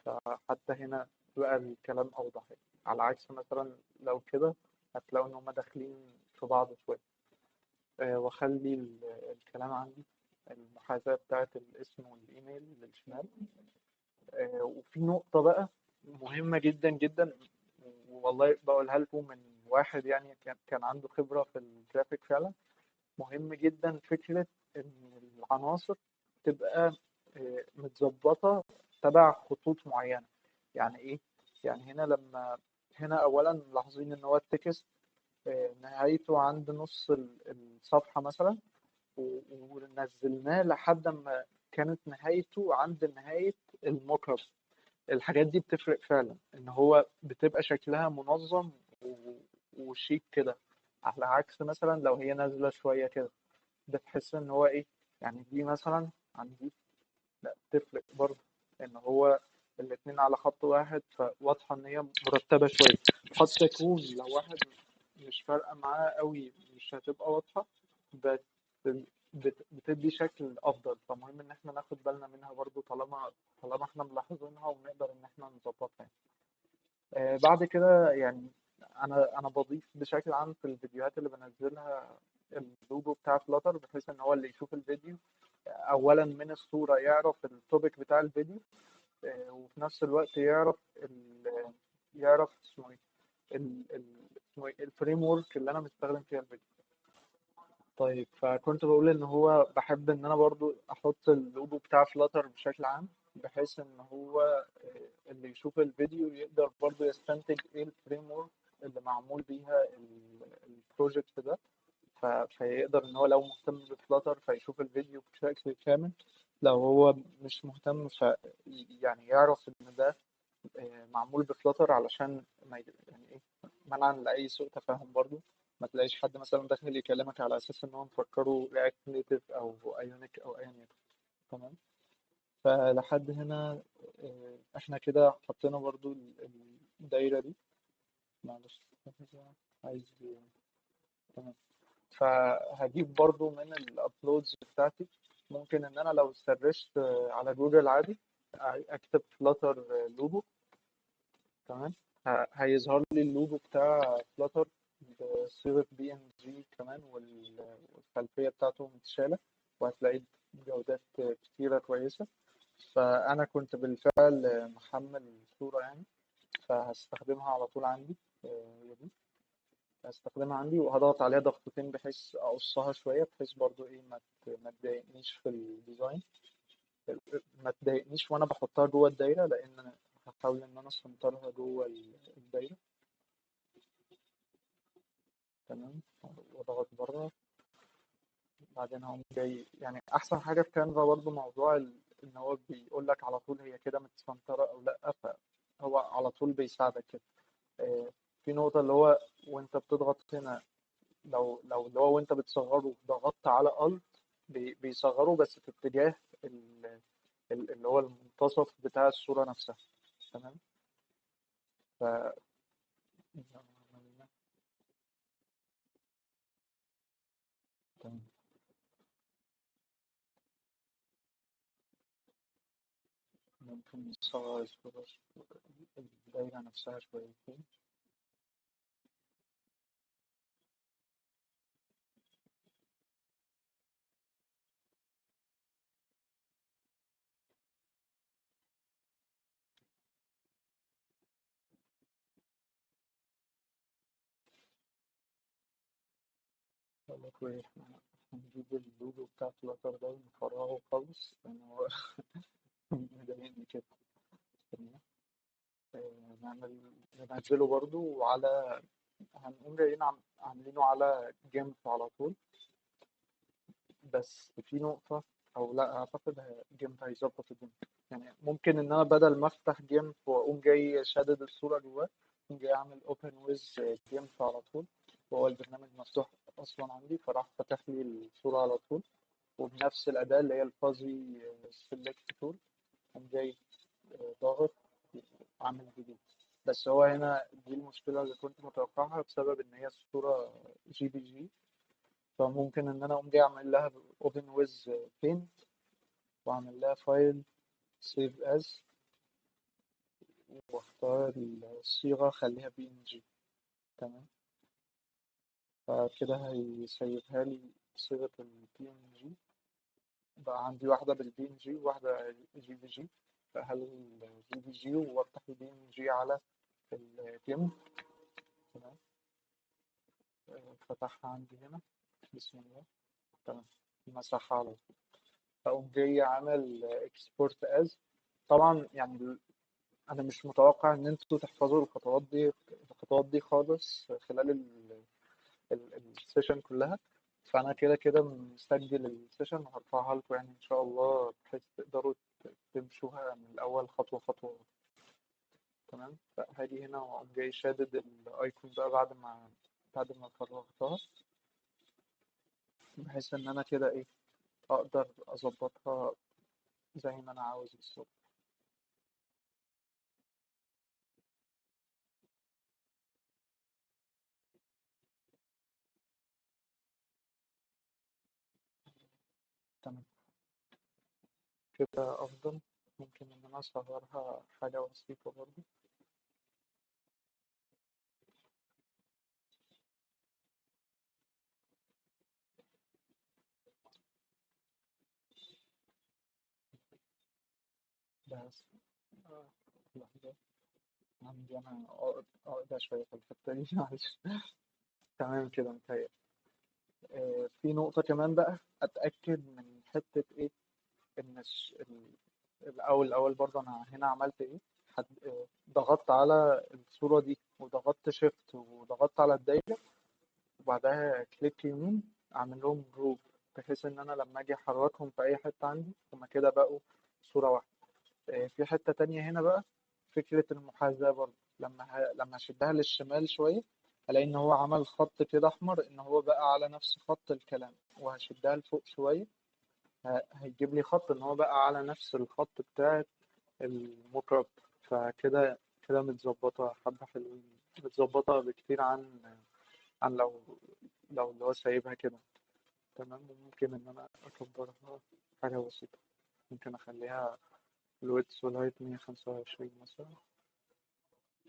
فحتى هنا بقى الكلام اوضح يعني. على عكس مثلا لو كده هتلاقوا ان هما داخلين في بعض شوية. واخلي الكلام عندي المحاذاة بتاعت الاسم والايميل للشمال. وفي نقطة بقى مهمة جدا جدا، والله بقولها لكم من واحد يعني كان عنده خبرة في الجرافيك فعلا. مهم جدا فكرة إن العناصر تبقى متظبطة تبع خطوط معينة. يعني إيه؟ يعني هنا لما هنا أولا ملاحظين إن هو ال text نهايته عند نص الصفحة مثلا، ونزلناه لحد ما كانت نهايته عند نهاية ال mockup. الحاجات دي بتفرق فعلا، إن هو بتبقى شكلها منظم وشيك كده، على عكس مثلا لو هي نازلة شوية كده بتحس إن هو إيه، يعني دي مثلا عندي لا بتفرق برضه إن هو الاتنين على خط واحد، فواضحة إن هي مرتبة شوية. قد تكون لو واحد مش فارقة معاه قوي مش هتبقى واضحة، بس بتدي شكل أفضل. فمهم إن إحنا ناخد بالنا منها برضو طالما إحنا ملاحظينها ونقدر إن إحنا نظبطها. بعد كده يعني أنا بضيف بشكل عام في الفيديوهات اللي بنزلها اللوجو بتاع Flutter، بحيث إن هو اللي يشوف الفيديو أولاً من الصورة يعرف ال topic بتاع الفيديو، وفي نفس الوقت يعرف يعرف اسمه إيه؟ اسمه إيه؟ ال framework اللي أنا مستخدم فيها الفيديو. فكنت بقول إن هو بحب إن أنا برضو أحط اللوجو بتاع Flutter بشكل عام، بحيث إن هو اللي يشوف الفيديو يقدر برضو يستنتج إيه ال framework اللي معمول بيها ال project ده، فيقدر إن هو لو مهتم ب Flutter فيشوف الفيديو بشكل كامل، لو هو مش مهتم يعني يعرف إن ده معمول ب Flutter، علشان ما يعني إيه، منعا لأي سوء تفاهم. برضو ما تلاقيش حد مثلا داخل يكلمك على أساس إن هو مفكره React Native أو Ionic أو أيا يكن. تمام، فلحد هنا إحنا كده حطينا برضو الدايرة دي. معلش عايز تمام. فهجيب برضو من ال uploads بتاعتي، ممكن إن أنا لو search ت على جوجل عادي أكتب Flutter logo، تمام، هيظهر لي اللوجو بتاع Flutter بصيغة PNG كمان، والخلفية بتاعته متشالة، وهتلاقيه بجودات كتيرة كويسة. فأنا كنت بالفعل محمل الصورة يعني، فهستخدمها على طول عندي. دي هستخدمها عندي وهضغط عليها ضغطتين بحيث أقصها شوية، بحيث برضو إيه ما تضايقنيش في ال design، ما تضايقنيش وأنا بحطها جوه الدايرة، لأن أنا هحاول إن أنا أسنطرها جوه الدايرة. تمام، واضغط بره. بعدين هقوم جاي، يعني احسن حاجه في Canva برضو موضوع ان هو بيقول لك على طول هي كده متسنطره او لا، فهو على طول بيساعدك كده. في نقطه اللي هو وانت بتضغط هنا، لو اللي هو وانت بتصغره ضغطت على Alt بيصغره بس في اتجاه اللي هو المنتصف بتاع الصوره نفسها. تمام، ف تمام. ممكن نصغر الصورة الدايرة نفسها شويتين. هنجيب اللوجو بتاع Flutter ده ونفرغه خالص لأن هو مضايقني كده. تمام. ننزله برضو، وعلى هنقوم جايين عاملينه على GIMP على طول. بس في نقطة، أو لا أعتقد GIMP هيظبط الدنيا. يعني ممكن إن أنا بدل ما أفتح GIMP وأقوم جاي شادد الصورة جواه، أقوم جاي أعمل open with GIMP على طول، وهو البرنامج مفتوح أصلا عندي، فراح فتح لي الصورة على طول. وبنفس الأداة اللي هي ال fuzzy select tool، أقوم جاي ضاغط عامل جديد. بس هو هنا دي المشكلة اللي كنت متوقعها بسبب إن هي الصورة JPG، فممكن إن أنا أقوم جاي أعمل لها open with paint واعمل لها file save as، واختار الصيغة خليها PNG. تمام، فكده هيسيبها لي صيغة ال PNG. بقى عندي واحدة بال PNG وواحدة JPG، فهل ال JPG وافتح ال PNG على ال GIMP. تمام، فتحها عندي هنا، بسم الله. تمام، مسحها على طول. فأقوم جاي عامل export as. طبعا يعني أنا مش متوقع إن أنتوا تحفظوا الخطوات دي خالص خلال ال session كلها، فأنا كده كده مسجل ال session وهرفعها لكم يعني إن شاء الله، بحيث تقدروا تمشوها من الأول خطوة خطوة. تمام، فهاجي هنا وأقوم جاي شادد ال icon بقى بعد ما فرغتها، بحيث إن أنا كده إيه أقدر أظبطها زي ما أنا عاوز بالظبط. تمام كده أفضل. ممكن إن أنا أصغرها حاجة بسيطة برضه. بس لحظة، عندي أنا عقدة شوية في الحتة دي معلش. تمام كده متهيألي. في نقطة كمان بقى أتأكد من حتة إيه، إن الأول برضه أنا هنا عملت إيه، ضغطت على الصورة دي وضغطت shift وضغطت على الدايرة، وبعدها click يمين أعمل لهم group، بحيث إن أنا لما أجي أحركهم في أي حتة عندي هما كده بقوا صورة واحدة. في حتة تانية هنا بقى فكرة المحاذاة برضه، لما أشدها للشمال شوية هلاقي إن هو عمل خط كده أحمر، إن هو بقى على نفس خط الكلام، وهشدها لفوق شوية هيجيب لي خط إن هو بقى على نفس الخط بتاع ال mockup. فكده كده متظبطة حبة حلوين، متظبطة بكتير عن لو اللي هو سايبها كده. تمام، وممكن إن أنا أكبرها حاجة بسيطة، ممكن أخليها ال width وال height 125 مثلا.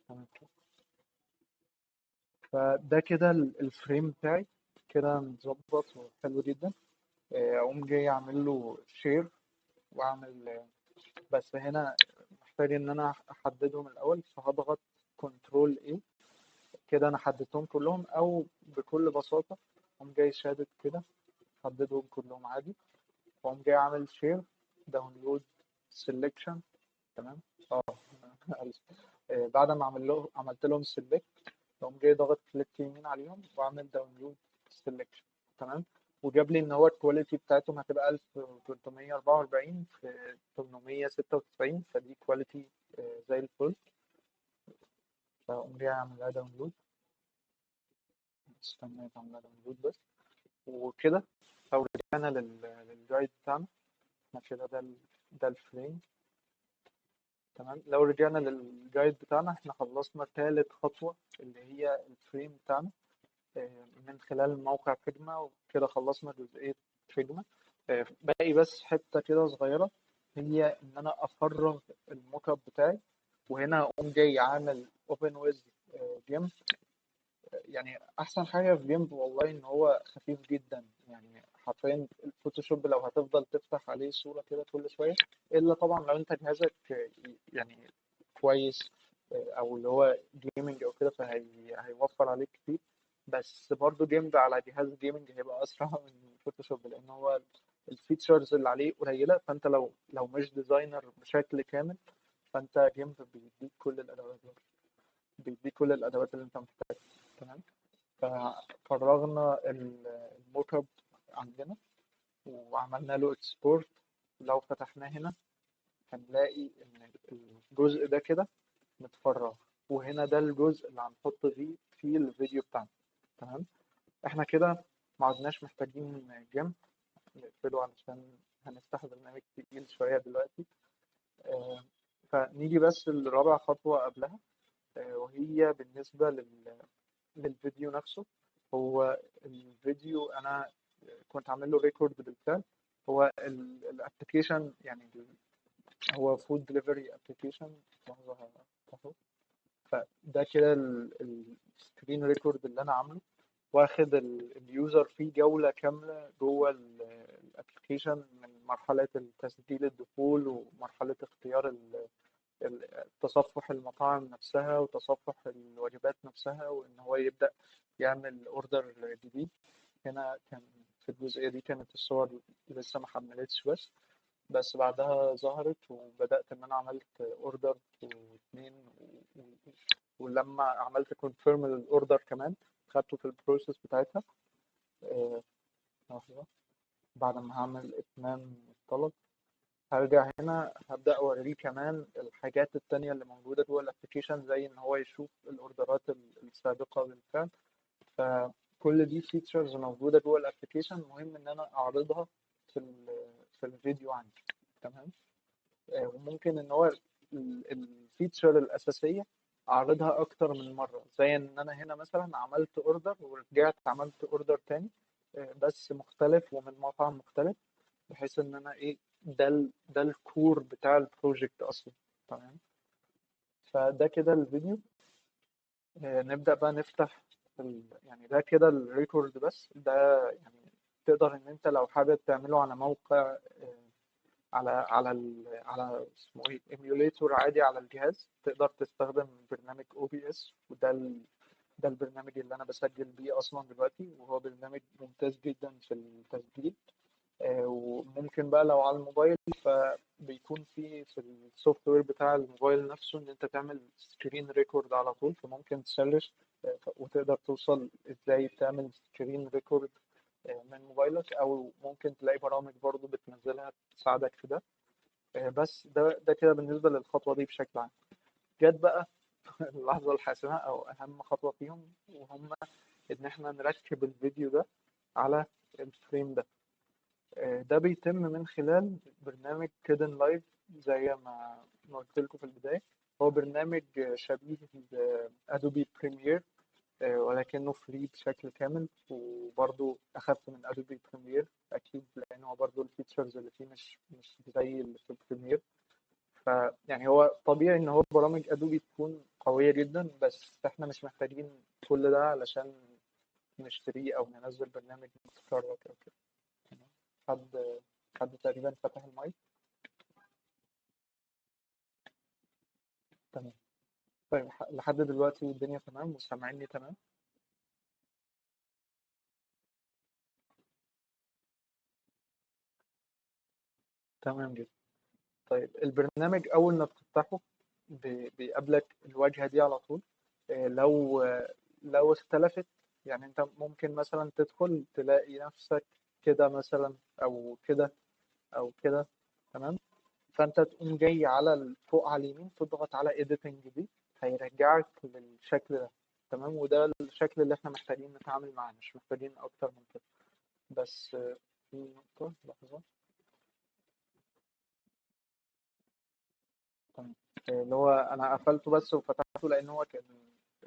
تمام كده. فده كده ال frame بتاعي كده متظبط وحلو جدا. اقوم جاي اعمل له share واعمل، بس هنا محتاج ان انا احددهم الاول، فهضغط control A كده انا حددتهم كلهم، او بكل بساطه اقوم جاي شادد كده حددهم كلهم عادي، واقوم جاي عامل share download selection. تمام، معلش. بعد ما عملت لهم select، اقوم جاي ضاغط click يمين عليهم واعمل download selection. تمام، وجاب لي ان هو ال quality بتاعتهم هتبقى 1344 في 896، فدي quality زي الفل. فاقوم جاي اعمل لها download، استنى اعمل لها download بس. وكده لو رجعنا لل guide بتاعنا، احنا كده ده ال frame. تمام، لو رجعنا لل guide بتاعنا احنا خلصنا تالت خطوة اللي هي ال frame بتاعنا، من خلال موقع Figma، وكده خلصنا جزئية Figma. باقي بس حتة كده صغيرة، هي إن أنا أفرغ ال mockup بتاعي، وهنا أقوم جاي عامل open with GIMP. يعني أحسن حاجة في GIMP والله إن هو خفيف جدا، يعني حرفيا ال Photoshop لو هتفضل تفتح عليه صورة كده كل شوية، إلا طبعا لو أنت جهازك يعني كويس أو اللي هو gaming أو كده، فهي هيوفر عليك كتير. بس برضه GIMP على جهاز gaming هيبقى أسرع من Photoshop، لأن هو ال features اللي عليه قليلة، فأنت لو مش designer بشكل كامل فأنت GIMP بيديك كل الأدوات، بيديك كل الأدوات اللي أنت محتاجها. تمام، ففرغنا ال mockup عندنا وعملنا له export. لو فتحناه هنا هنلاقي ان الجزء ده كده متفرغ، وهنا ده الجزء اللي هنحط فيه الفيديو بتاعنا. تمام، احنا كده ما عدناش محتاجين GIMP، نقفله علشان هنفتح برنامج تقيل شوية دلوقتي. فنيجي بس لرابع خطوة قبلها، وهي بالنسبة للفيديو نفسه. هو الفيديو أنا كنت عامل له record بالفعل، هو ال application يعني هو food delivery application. لحظة هفتحه. فده كده ال screen record اللي انا عامله، واخد ال user فيه جولة كاملة جوه ال application من مرحلة التسجيل الدخول ومرحلة اختيار تصفح المطاعم نفسها وتصفح الوجبات نفسها، وان هو يبدأ يعمل order جديد. هنا كان في الجزئية دي كانت الصور لسه ما حملتش، بس بعدها ظهرت وبدأت ان انا عملت order واثنين، ولما عملت confirm لل order كمان خدته في ال process بتاعتها. لحظة، بعد ما هعمل اتمام الطلب هرجع هنا هبدأ أوريه كمان الحاجات التانية اللي موجودة جوه ال application، زي إن هو يشوف ال order ات السابقة بالفعل. فكل دي features موجودة جوه ال application، مهم إن أنا أعرضها في الفيديو عندي. تمام. وممكن إن هو ال feature الأساسية أعرضها أكتر من مرة، زي إن أنا هنا مثلا عملت order ورجعت عملت order تاني، بس مختلف ومن مطعم مختلف، بحيث إن أنا إيه ده ال core بتاع ال project اصلا. تمام. فده كده الفيديو. نبدأ بقى نفتح يعني ده كده ال record، بس ده يعني تقدر ان انت لو حابب تعمله على موقع، على على على اسمه ايه emulator عادي على الجهاز، تقدر تستخدم برنامج OBS، وده ده البرنامج اللي انا بسجل بيه اصلا دلوقتي، وهو برنامج ممتاز جدا في التسجيل. وممكن بقى لو على الموبايل فبيكون في ال software بتاع الموبايل نفسه ان انت تعمل screen record على طول، فممكن ت search وتقدر توصل ازاي تعمل screen record من موبايلك، او ممكن تلاقي برامج برضو بتنزلها تساعدك في ده. بس ده كده بالنسبة للخطوة دي بشكل عام. جت بقى اللحظة الحاسمة او اهم خطوة فيهم، وهم ان احنا نركب الفيديو ده على ال frame ده. ده بيتم من خلال برنامج Kdenlive زي ما قلت لكم في البداية. هو برنامج شبيه ب Adobe Premiere، ولكنه free بشكل كامل، وبرضه أخف من Adobe Premiere أكيد، لأن هو برضه ال features اللي فيه مش زي اللي في Premiere. فيعني هو طبيعي إن هو برامج Adobe تكون قوية جدا، بس إحنا مش محتاجين كل ده علشان نشتريه أو ننزل برنامج متكرر أو كده. حد تقريبا فتح المايك. تمام. طيب لحد دلوقتي الدنيا تمام وسامعيني تمام؟ تمام جدا. طيب البرنامج أول ما بتفتحه بيقابلك الواجهة دي على طول. لو اختلفت، يعني أنت ممكن مثلا تدخل تلاقي نفسك كده مثلا أو كده أو كده. تمام. فأنت تقوم جاي على فوق على اليمين تضغط على editing دي، هيرجعك للشكل ده. تمام. وده الشكل اللي احنا محتاجين نتعامل معاه، مش محتاجين أكتر من كده. بس في نقطة، لحظة. تمام. اللي هو أنا قفلته بس وفتحته لأن هو كان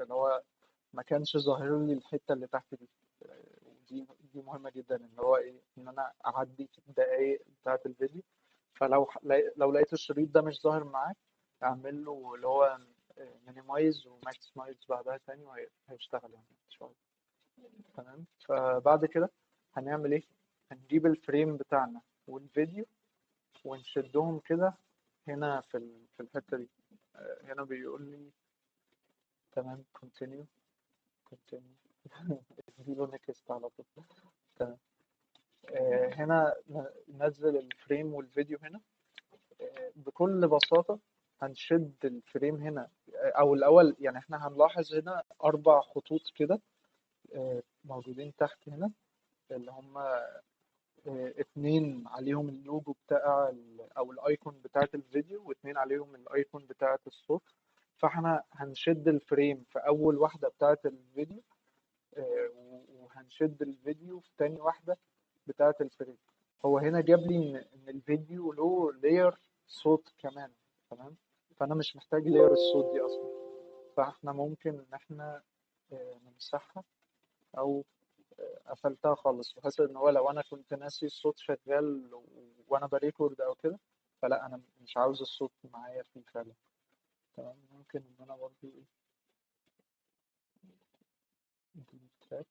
اللي هو ما كانش ظاهر لي الحتة اللي تحت دي، ودي مهمة جدا، إن هو إيه، إن أنا أعدي الدقايق بتاعة الفيديو. فلو لو لقيت الشريط ده مش ظاهر معاك، اعمل له اللي هو minimize و maximize بعدها تاني وهيشتغل يعني ان شاء الله. تمام. فبعد كده هنعمل ايه؟ هنجيب ال frame بتاعنا والفيديو ونشدهم كده هنا في الحتة دي. هنا بيقول لي تمام continue continue اديله next على طول. تمام. هنا ننزل ال frame والفيديو هنا. بكل بساطة هنشد ال frame هنا، أو الأول يعني إحنا هنلاحظ هنا 4 خطوط كده موجودين تحت هنا، اللي هم 2 عليهم اللوجو بتاع أو ال icon بتاعة الفيديو، و2 عليهم ال icon بتاعة الصوت. فإحنا هنشد ال frame في أول واحدة بتاعة الفيديو، وهنشد الفيديو في تاني واحدة بتاعة ال frame. هو هنا جاب لي إن الفيديو له layer صوت كمان. تمام. فأنا مش محتاج layer الصوت دي أصلا، فإحنا ممكن إن إحنا نمسحها أو قفلتها خالص، بحيث ان هو لو انا كنت ناسي الصوت شغال وانا ب record او كده، فلا انا مش عاوز الصوت معايا فيه فعلا. تمام. ممكن ان انا برضه ايه track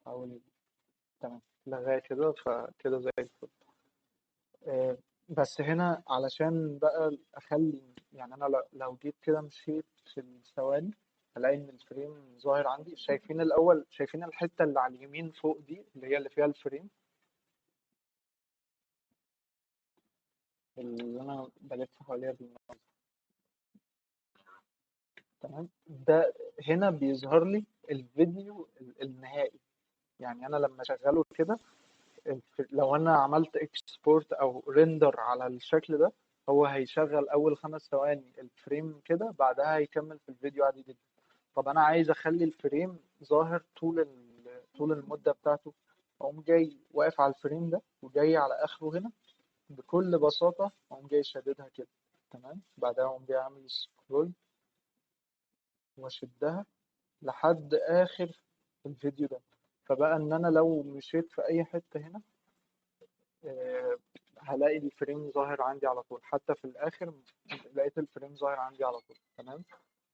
احاول. تمام، لغاية كده، فكده زي الفل. بس هنا علشان بقى اخلي، يعني انا لو جيت كده مشيت في الثواني هلاقي ان ال frame ظاهر عندي. شايفين الاول، شايفين الحتة اللي على اليمين فوق دي اللي هي اللي فيها ال frame اللي انا بلف حواليها بالماوس. تمام. ده هنا بيظهر لي الفيديو النهائي. يعني انا لما اشغله كده، لو انا عملت export او render على الشكل ده، هو هيشغل اول 5 ثواني ال frame كده، بعدها هيكمل في الفيديو عادي جدا. طب انا عايز اخلي ال frame ظاهر طول المدة بتاعته، اقوم جاي واقف على ال frame ده وجاي على اخره هنا بكل بساطة، اقوم جاي شاددها كده. تمام. بعدها اقوم جاي اعمل scroll واشدها لحد اخر الفيديو ده. فبقى ان انا لو مشيت في اي حتة هنا، هلاقي ال frame ظاهر عندي على طول، حتى في الاخر لقيت ال frame ظاهر عندي على طول. تمام.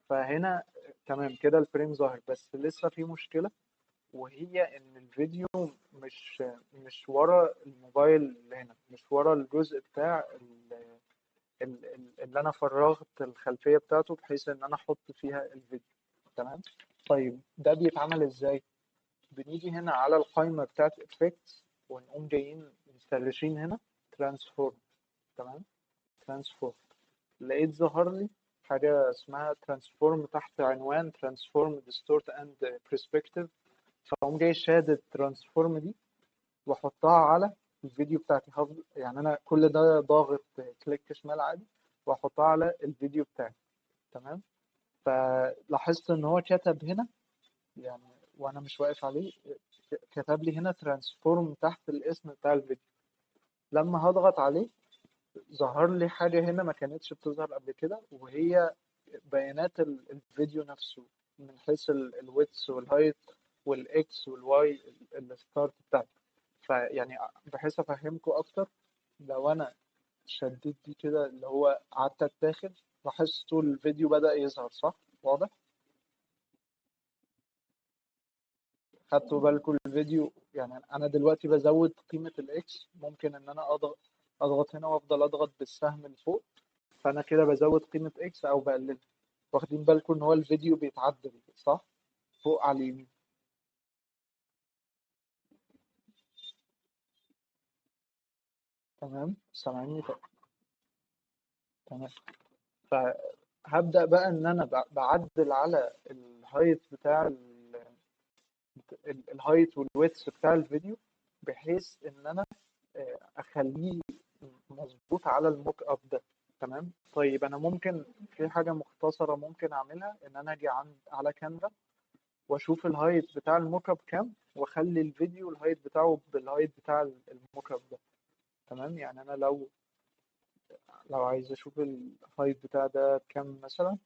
فهنا تمام كده ال frame ظاهر، بس لسه في مشكلة، وهي ان الفيديو مش ورا الموبايل اللي هنا، مش ورا الجزء بتاع اللي انا فرغت الخلفية بتاعته بحيث ان انا احط فيها الفيديو. تمام. طيب ده بيتعمل ازاي؟ بنيجي هنا على القائمة بتاعت effects ونقوم جايين مسرشين هنا transform. تمام. transform، لقيت ظهر لي حاجة اسمها transform تحت عنوان transform distort and perspective. فأقوم جاي شادد transform دي وأحطها على الفيديو بتاعتي. يعني أنا كل ده ضاغط click شمال عادي وأحطها على الفيديو بتاعي. تمام. فلاحظت إن هو كتب هنا، يعني وأنا مش واقف عليه، كتب لي هنا transform تحت الاسم بتاع الفيديو. لما هضغط عليه ظهر لي حاجة هنا ما كانتش بتظهر قبل كده، وهي بيانات الفيديو نفسه من حيث الويدث والهايت والاكس والواي الستارت بتاعته. فيعني بحيث افهمكم اكتر، لو انا شديت دي كده اللي هو قعدت اتاخد، لاحظتوا الفيديو بدأ يظهر، صح؟ واضح؟ خدتوا بالكم الفيديو؟ يعني انا دلوقتي بزود قيمة ال X، ممكن ان انا اضغط هنا وافضل اضغط بالسهم لفوق، فانا كده بزود قيمة X او بقللها. واخدين بالكم ان هو الفيديو بيتعدل، صح؟ فوق على اليمين. تمام، سامعيني؟ تمام. فهبدأ بقى ان انا بعدل على ال height بتاع ال height وال width بتاع الفيديو، بحيث ان انا اخليه مظبوط على ال mockup ده. تمام. طيب انا ممكن في حاجة مختصره ممكن اعملها، ان انا اجي على Canva واشوف ال height بتاع ال mockup كام، واخلي الفيديو ال height بتاعه بال height بتاع ال mockup ده. تمام. يعني انا لو عايز اشوف ال height بتاع ده كام مثلا،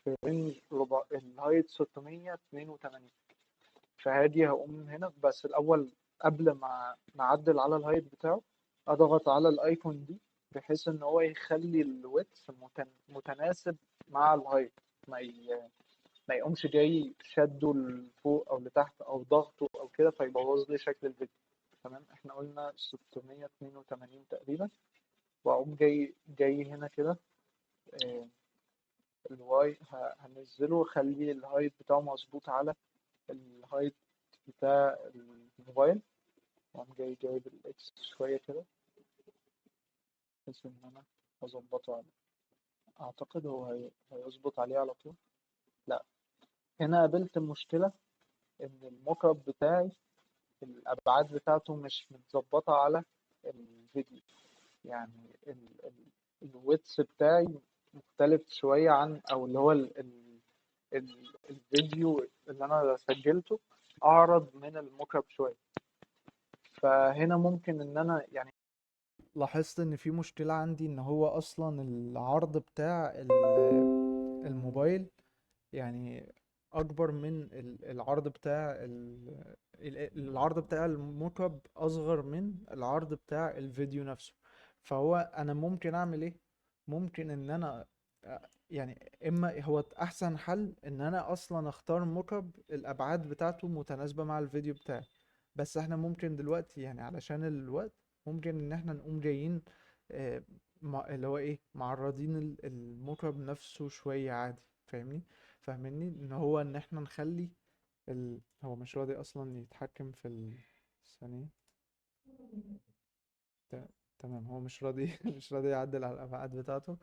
في range ربع ال height 682، فهاجي هقوم هنا، بس الاول قبل ما اعدل على ال height بتاعه اضغط على ال icon دي بحيث ان هو يخلي ال width متناسب مع ال height، ما يقومش جاي شده لفوق او لتحت او ضغطه او كده فيبوظ لي شكل الفيديو. تمام. احنا قلنا 682 تقريبا، واقوم جاي هنا كده، ال Y هنزله واخليه ال height بتاعه مظبوط على ال height بتاع الموبايل، واقوم جاي جايب ال X شوية كده بحيث ان انا اظبطه عليه. اعتقد هو هيظبط عليه على طول. لا، هنا قابلت مشكلة ان ال mockup بتاعي الابعاد بتاعته مش متظبطه على الفيديو، يعني ال width بتاعي مختلف شوية عن، او اللي هو الفيديو اللي انا سجلته اعرض من ال mockup شوية. فهنا ممكن ان انا يعني لاحظت ان في مشكلة عندي، ان هو اصلا العرض بتاع الموبايل يعني اكبر من العرض بتاع العرض بتاع ال mockup اصغر من العرض بتاع الفيديو نفسه. فهو انا ممكن اعمل ايه؟ ممكن ان انا يعني اما هو احسن حل ان انا اصلا اختار mockup الابعاد بتاعته متناسبة مع الفيديو بتاعي، بس احنا ممكن دلوقتي يعني علشان الوقت ممكن ان احنا نقوم جايين اللي هو ايه، معرضين ال mockup نفسه شوية عادي، فاهمني؟ فاهمني ان هو ان احنا نخلي هو مش راضي اصلا يتحكم في ثانية. تمام، هو مش راضي مش راضي يعدل على الابعاد بتاعته.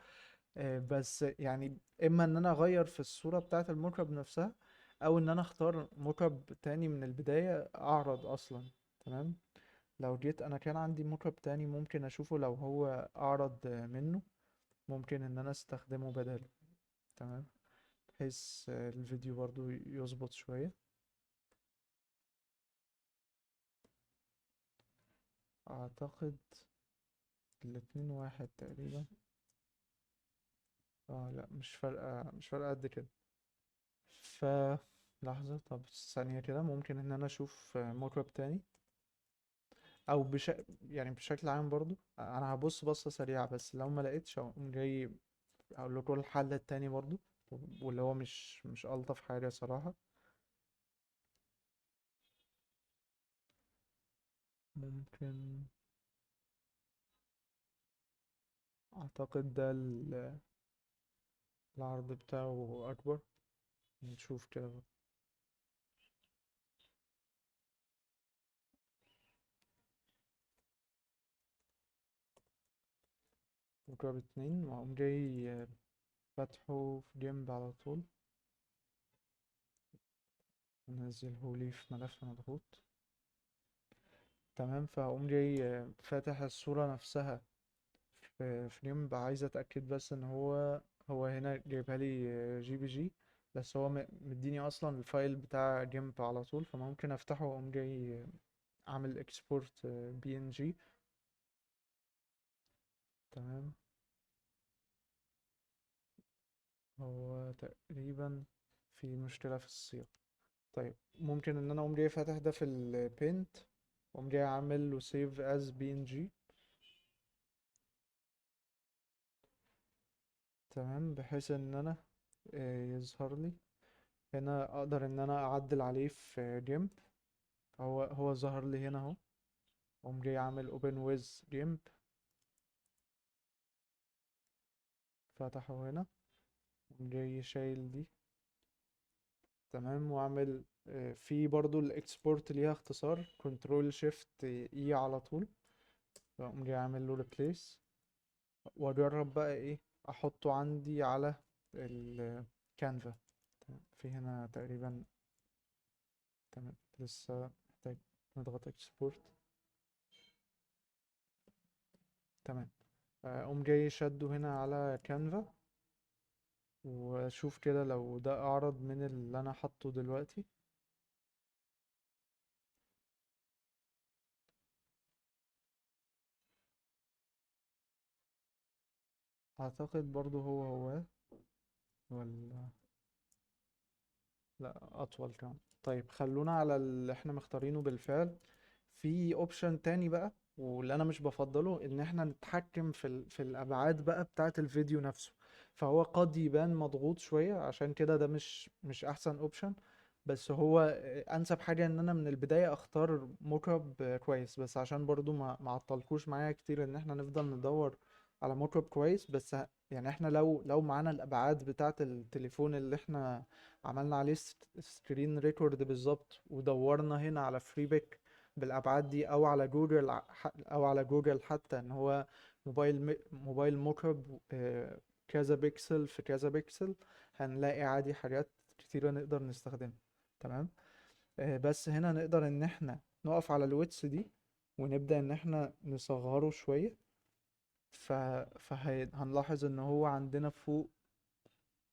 بس يعني اما ان انا اغير في الصورة بتاعة ال mockup نفسها، او ان انا اختار mockup تاني من البداية اعرض اصلا. تمام، لو جيت انا كان عندي mockup تاني ممكن اشوفه، لو هو اعرض منه ممكن ان انا استخدمه بداله. تمام، بحيث الفيديو برضو يظبط شوية. اعتقد الاتنين واحد تقريبا. لا، مش فارقة قد كده. ف لحظة، طب ثانية كده، ممكن ان انا اشوف mockup تاني، او يعني بشكل عام برضو انا هبص بصة سريعة، بس لو ما لقيتش اقوم جاي اقول لكم الحل التاني برضو، واللي هو مش الطف حاجة صراحة. ممكن اعتقد ده العرض بتاعه اكبر، نشوف كده بقى. mockup 2، واقوم جاي فاتحه في جنب على طول، نزله لي في ملف مضغوط. تمام، فهقوم جاي فاتح الصورة نفسها في جنب. عايز اتأكد بس ان هو هنا جايبها لي JPG، بس هو مديني اصلا ال file بتاع GIMP على طول، فممكن افتحه واقوم جاي اعمل export PNG. تمام، هو تقريبا في مشكلة في الصيغة. طيب ممكن ان انا اقوم جاي فاتح ده في ال Paint، واقوم جاي عامل له save as PNG. تمام، بحيث ان انا يظهر لي هنا، اقدر ان انا اعدل عليه في GIMP. هو ظهر لي هنا اهو. اقوم جاي عامل open with GIMP، فتحه هنا، اقوم جاي شايل دي. تمام، واعمل في برضو ال export ليها اختصار control shift E على طول، فاقوم جاي عامل له replace، واجرب بقى ايه احطه عندي على الكانفا. تمام، في هنا تقريبا. تمام، لسه محتاج نضغط export. تمام، اقوم جاي شده هنا على كانفا، واشوف كده لو ده اعرض من اللي انا حاطه دلوقتي. اعتقد برضو هو هو ولا لا اطول كمان. طيب خلونا على اللي احنا مختارينه بالفعل. في option تاني بقى، واللي انا مش بفضله، ان احنا نتحكم في الابعاد بقى بتاعه الفيديو نفسه، فهو قد يبان مضغوط شوية، عشان كده ده مش احسن option، بس هو انسب حاجة ان انا من البداية اختار mockup كويس، بس عشان برضو ما عطلكوش معايا كتير ان احنا نفضل ندور على mockup كويس. بس احنا لو معانا الابعاد بتاعه التليفون اللي احنا عملنا عليه screen record بالظبط، ودورنا هنا على Freepik بالابعاد دي، او على جوجل او على جوجل حتى، ان هو موبايل mockup، كذا بيكسل في كذا بيكسل، هنلاقي عادي حاجات كتيرة نقدر نستخدمها. تمام، بس هنا نقدر ان احنا نقف على ال width دي ونبدأ ان احنا نصغره شوية، فهنلاحظ ان هو عندنا فوق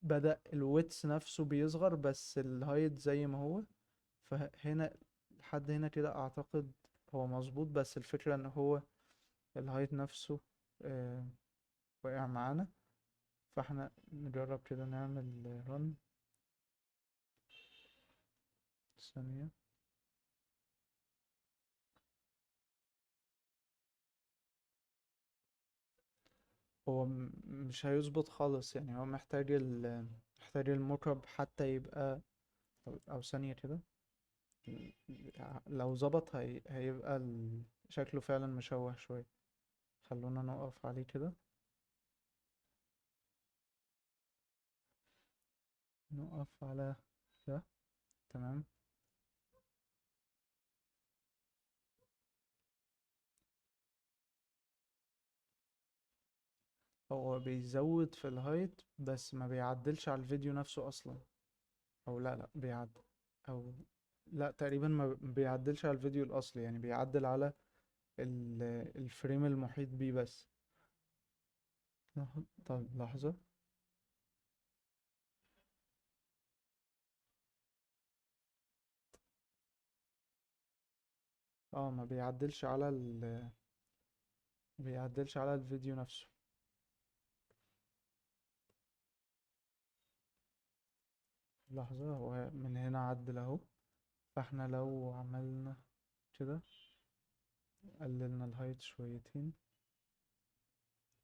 بدأ ال width نفسه بيصغر، بس ال height زي ما هو. فهنا لحد هنا كده اعتقد هو مظبوط، بس الفكرة ان هو ال height نفسه، وقع معانا. فاحنا نجرب كده نعمل run. ثانية. هو مش هيظبط خالص يعني، هو محتاج محتاج ال mockup حتى يبقى، أو ثانية كده. لو ظبط هيبقى شكله فعلا مشوه شوية. خلونا نقف عليه كده، نقف على ده. تمام. هو بيزود في ال height بس ما بيعدلش على الفيديو نفسه اصلا، او لا لا بيعدل، او لا تقريبا ما بيعدلش على الفيديو الاصلي، يعني بيعدل على ال frame المحيط بيه بس. طب لحظة. ما بيعدلش على بيعدلش على الفيديو نفسه. لحظة، هو من هنا عدل اهو. فاحنا لو عملنا كده، قللنا ال height شويتين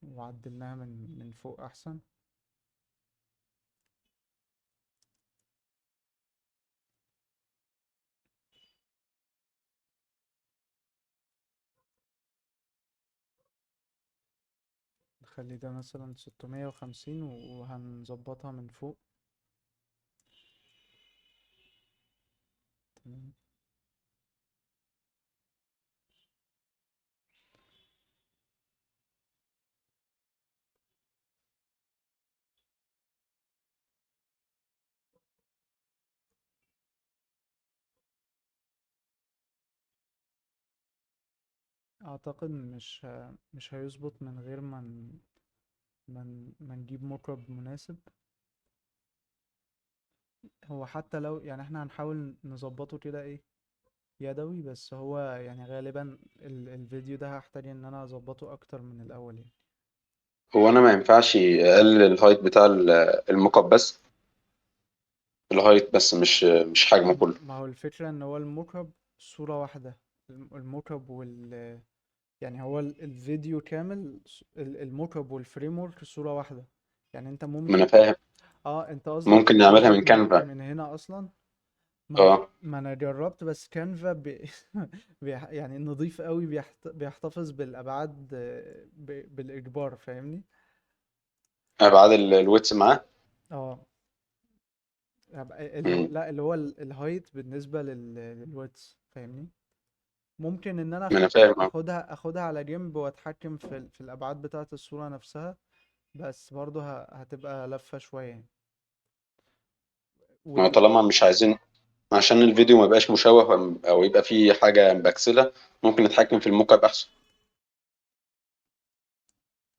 وعدلناها من فوق احسن. نخلي ده مثلا 650 وهنظبطها من فوق. تمام. اعتقد مش هيظبط من غير ما ما نجيب mockup مناسب. هو حتى لو يعني احنا هنحاول نظبطه كده ايه يدوي، بس هو يعني غالبا الفيديو ده هحتاج ان انا اظبطه اكتر من الاول يعني. هو انا ما ينفعش اقلل ال height بتاع ال mockup بس؟ ال height بس، مش حجمه كله. ما هو الفكرة ان هو ال mockup صورة واحدة، ال mockup وال يعني هو الفيديو كامل، ال mockup وال framework صورة واحدة. يعني انت ما انا ممكن، فاهم. اه انت قصدك ممكن نعملها من قصدك من كانفا. من هنا اصلا. ما اه، ما انا جربت بس كانفا يعني نظيف قوي، بيحتفظ بالابعاد، بالاجبار، فاهمني؟ ابعاد ال width معاه. اه اللي هو مم. لا، اللي هو ال height بالنسبة لل width، فاهمني؟ ممكن ان انا ما انا فاهم. اخدها على جنب واتحكم في في الابعاد بتاعة الصورة نفسها، بس برضه هتبقى لفة شوية يعني. ما هو وال... طالما مش عايزين عشان الفيديو ما يبقاش مشوه او يبقى فيه حاجه مبكسله، ممكن نتحكم في ال mockup احسن.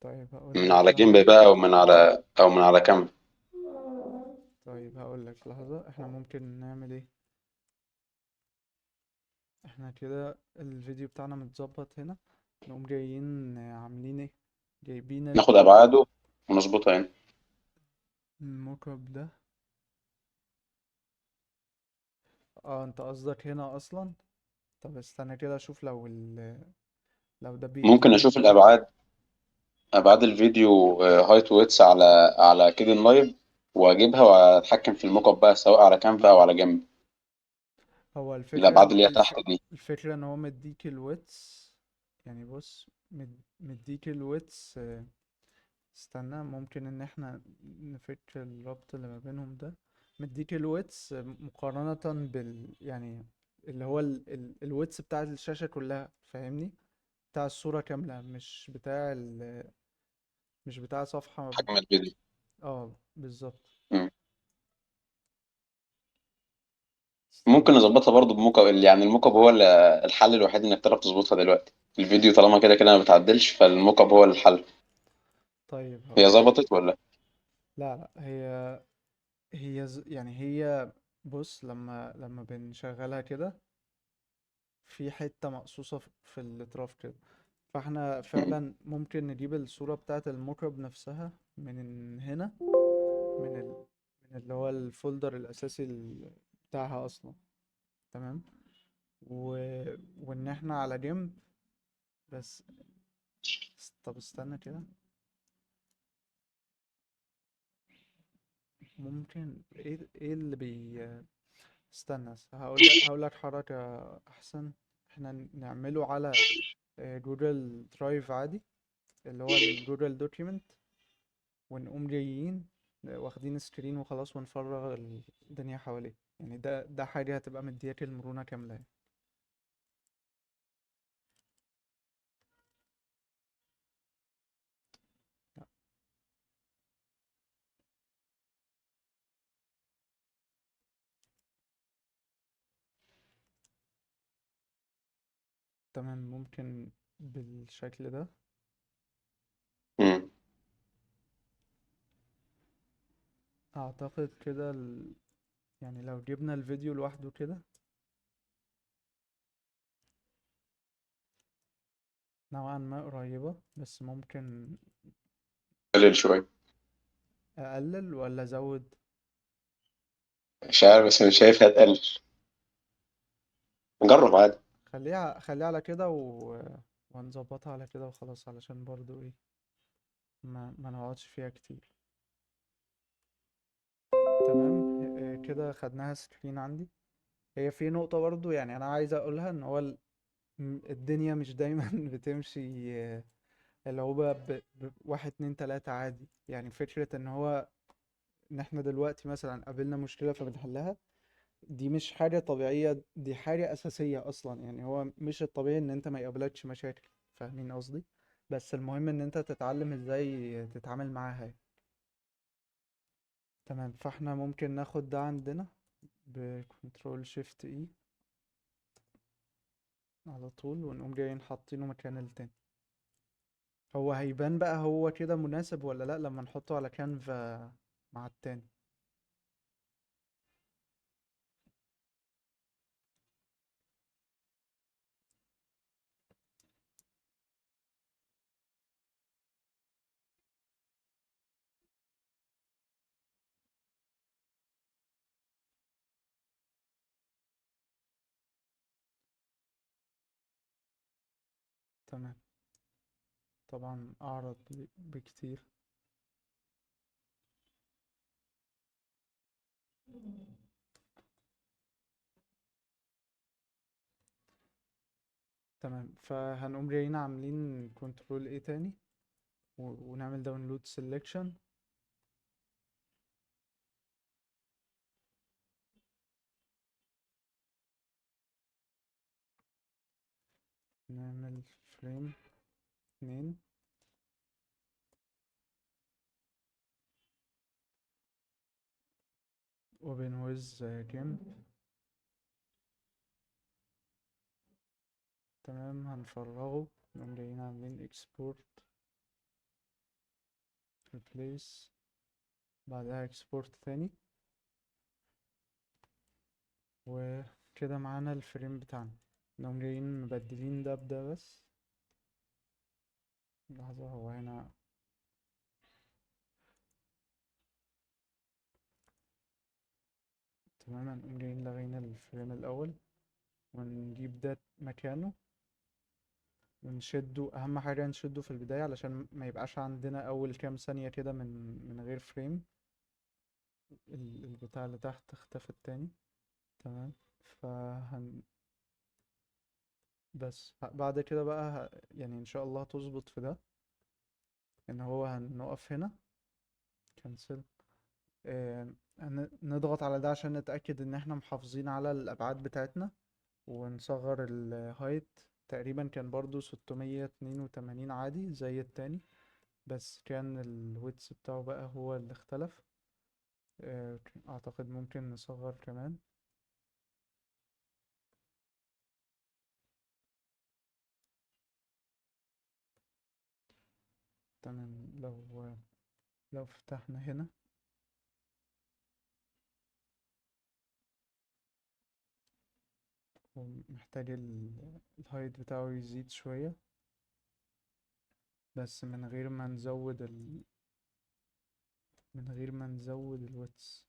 طيب هقول من لك على جنب لحظة. بقى، او من على كانفا. طيب هقول لك لحظة، احنا ممكن نعمل ايه. احنا كده الفيديو بتاعنا متظبط هنا، نقوم جايين عاملين ايه، جايبين ناخد ابعاده ونظبطها يعني. ال mockup ده. اه انت قصدك هنا اصلا. طب استنى كده اشوف لو لو ده ممكن بيديني اشوف الابعاد، ابعاد الفيديو height width على كيدن لايف، واجيبها واتحكم في ال mockup بقى، سواء على كانفا او على جنب. هو الفكرة الابعاد ان اللي هي تحت دي. الفكرة ان هو مديك ال width، يعني بص مديك ال width. استنى، ممكن ان احنا نفك الربط اللي ما بينهم ده. مديك ال width مقارنة بال يعني اللي هو ال width بتاع الشاشة كلها، فاهمني؟ بتاع الصورة كاملة، مش بتاع مش بتاع صفحة. حجم الفيديو. اه بالظبط. مم. استنى. ممكن نظبطها برضو ب mockup، يعني ال mockup هو الحل الوحيد انك تعرف تظبطها دلوقتي. الفيديو طالما كده كده ما بتعدلش، فال mockup هو الحل. طيب هي هقول، ظبطت ولا؟ لا لا، هي هي يعني هي، بص لما بنشغلها كده في حتة مقصوصة في الأطراف كده. فاحنا مم. فعلا ممكن نجيب الصورة بتاعة ال mockup نفسها من هنا، من من اللي هو ال folder الأساسي بتاعها أصلا. تمام. و... وان احنا على جنب بس. طب استنى كده، ممكن ايه اللي استنى، هقول لك حركة احسن. احنا نعمله على Google Drive عادي، اللي هو ال Google document، ونقوم جايين واخدين screen وخلاص، ونفرغ الدنيا حواليه. يعني ده حاجة هتبقى مدياك المرونة كاملة يعني. تمام، ممكن بالشكل ده. مم. اعتقد كده يعني لو جبنا الفيديو لوحده كده نوعا ما قريبة، بس ممكن قلل شوية. اقلل ولا ازود؟ مش عارف، بس مش شايفها تقلل. نجرب عادي. خليها على كده وهنظبطها على كده وخلاص، علشان برضو ايه ما نقعدش فيها كتير. تمام. كده خدناها screen عندي. هي في نقطة برضو يعني انا عايز اقولها، ان هو الدنيا مش دايما بتمشي، اللي هو 1 2 3 عادي. يعني فكرة ان هو ان احنا دلوقتي مثلا قابلنا مشكلة فبنحلها، دي مش حاجة طبيعية، دي حاجة أساسية أصلا. يعني هو مش الطبيعي إن أنت ما يقابلكش مشاكل، فاهمين قصدي؟ بس المهم إن أنت تتعلم إزاي تتعامل معاها. تمام، فإحنا ممكن ناخد ده عندنا ب control shift E على طول، ونقوم جايين حاطينه مكان التاني. هو هيبان بقى هو كده مناسب ولا لأ لما نحطه على كانفا مع التاني. تمام، طبعا أعرض بكتير. تمام، فهنقوم جايين عاملين control A تاني ونعمل download selection. نعمل frame 2. open with GIMP. تمام، هنفرغه، نقوم جايين عاملين export replace، بعدها export تاني، وكده معانا الفريم بتاعنا. نقوم جايين مبدلين ده بده بس. لحظة، هو هنا تمام. هنقوم جايين لغينا الفريم الأول ونجيب ده مكانه ونشده. أهم حاجة نشده في البداية علشان ما يبقاش عندنا أول كام ثانية كده من غير فريم. البتاع اللي تحت اختفت تاني. تمام، بس بعد كده بقى إن شاء الله تظبط في ده، إن هو هنقف هنا كنسل، نضغط على ده عشان نتأكد إن إحنا محافظين على الأبعاد بتاعتنا، ونصغر الهايت. تقريبا كان برضو 682 عادي زي التاني، بس كان الويتس بتاعه بقى هو اللي اختلف. أعتقد ممكن نصغر كمان. تمام، لو فتحنا هنا ومحتاج الهايت بتاعه يزيد شوية، بس من غير ما نزود الويتس.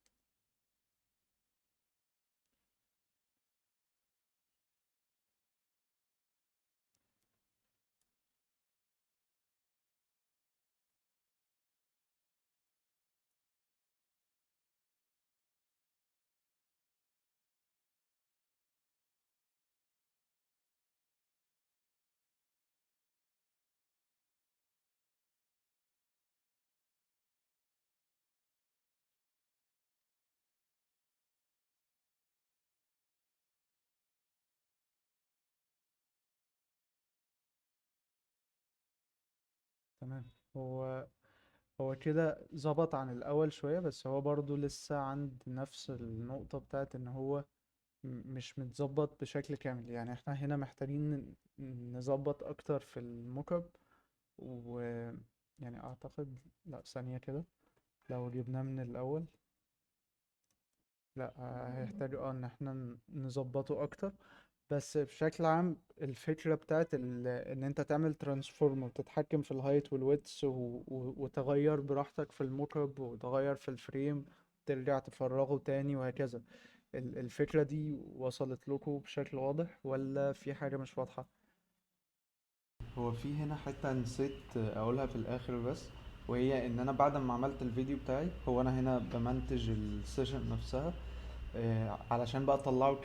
تمام. هو هو كده ظبط عن الأول شوية، بس هو برضو لسه عند نفس النقطة بتاعت إن هو مش متظبط بشكل كامل. يعني احنا هنا محتاجين نظبط أكتر في ال mockup. و يعني أعتقد، لا ثانية كده، لو جبناه من الأول، لا هيحتاج ان احنا نظبطه اكتر. بس بشكل عام الفكرة بتاعت ان انت تعمل transform وتتحكم في ال height وال width وتغير براحتك في ال mockup وتغير في ال frame، ترجع تفرغه تاني وهكذا. الفكرة دي وصلت لكم بشكل واضح ولا في حاجة مش واضحة؟ هو في هنا حتة نسيت اقولها في الاخر بس، وهي ان انا بعد ما عملت الفيديو بتاعي، هو انا هنا بمنتج ال session نفسها، علشان بقى اطلعه ك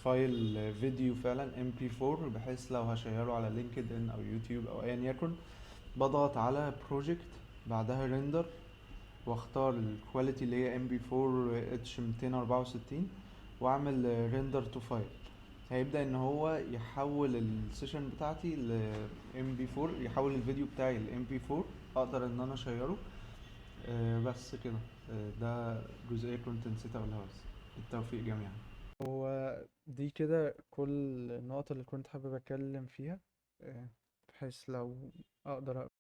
file فيديو فعلا MP4، بحيث لو هشيره على LinkedIn او يوتيوب او ايا يكن، بضغط على project بعدها render، واختار ال quality اللي هي MP4 H 264، واعمل render to file. هيبدأ ان هو يحول ال session بتاعتي ل MP4، يحول الفيديو بتاعي ل MP4، اقدر ان انا اشيره. بس كده. ده جزئية كنت نسيت اقولها، بس بالتوفيق جميعا. هو دي كده كل النقط اللي كنت حابب اتكلم فيها، بحيث لو اقدر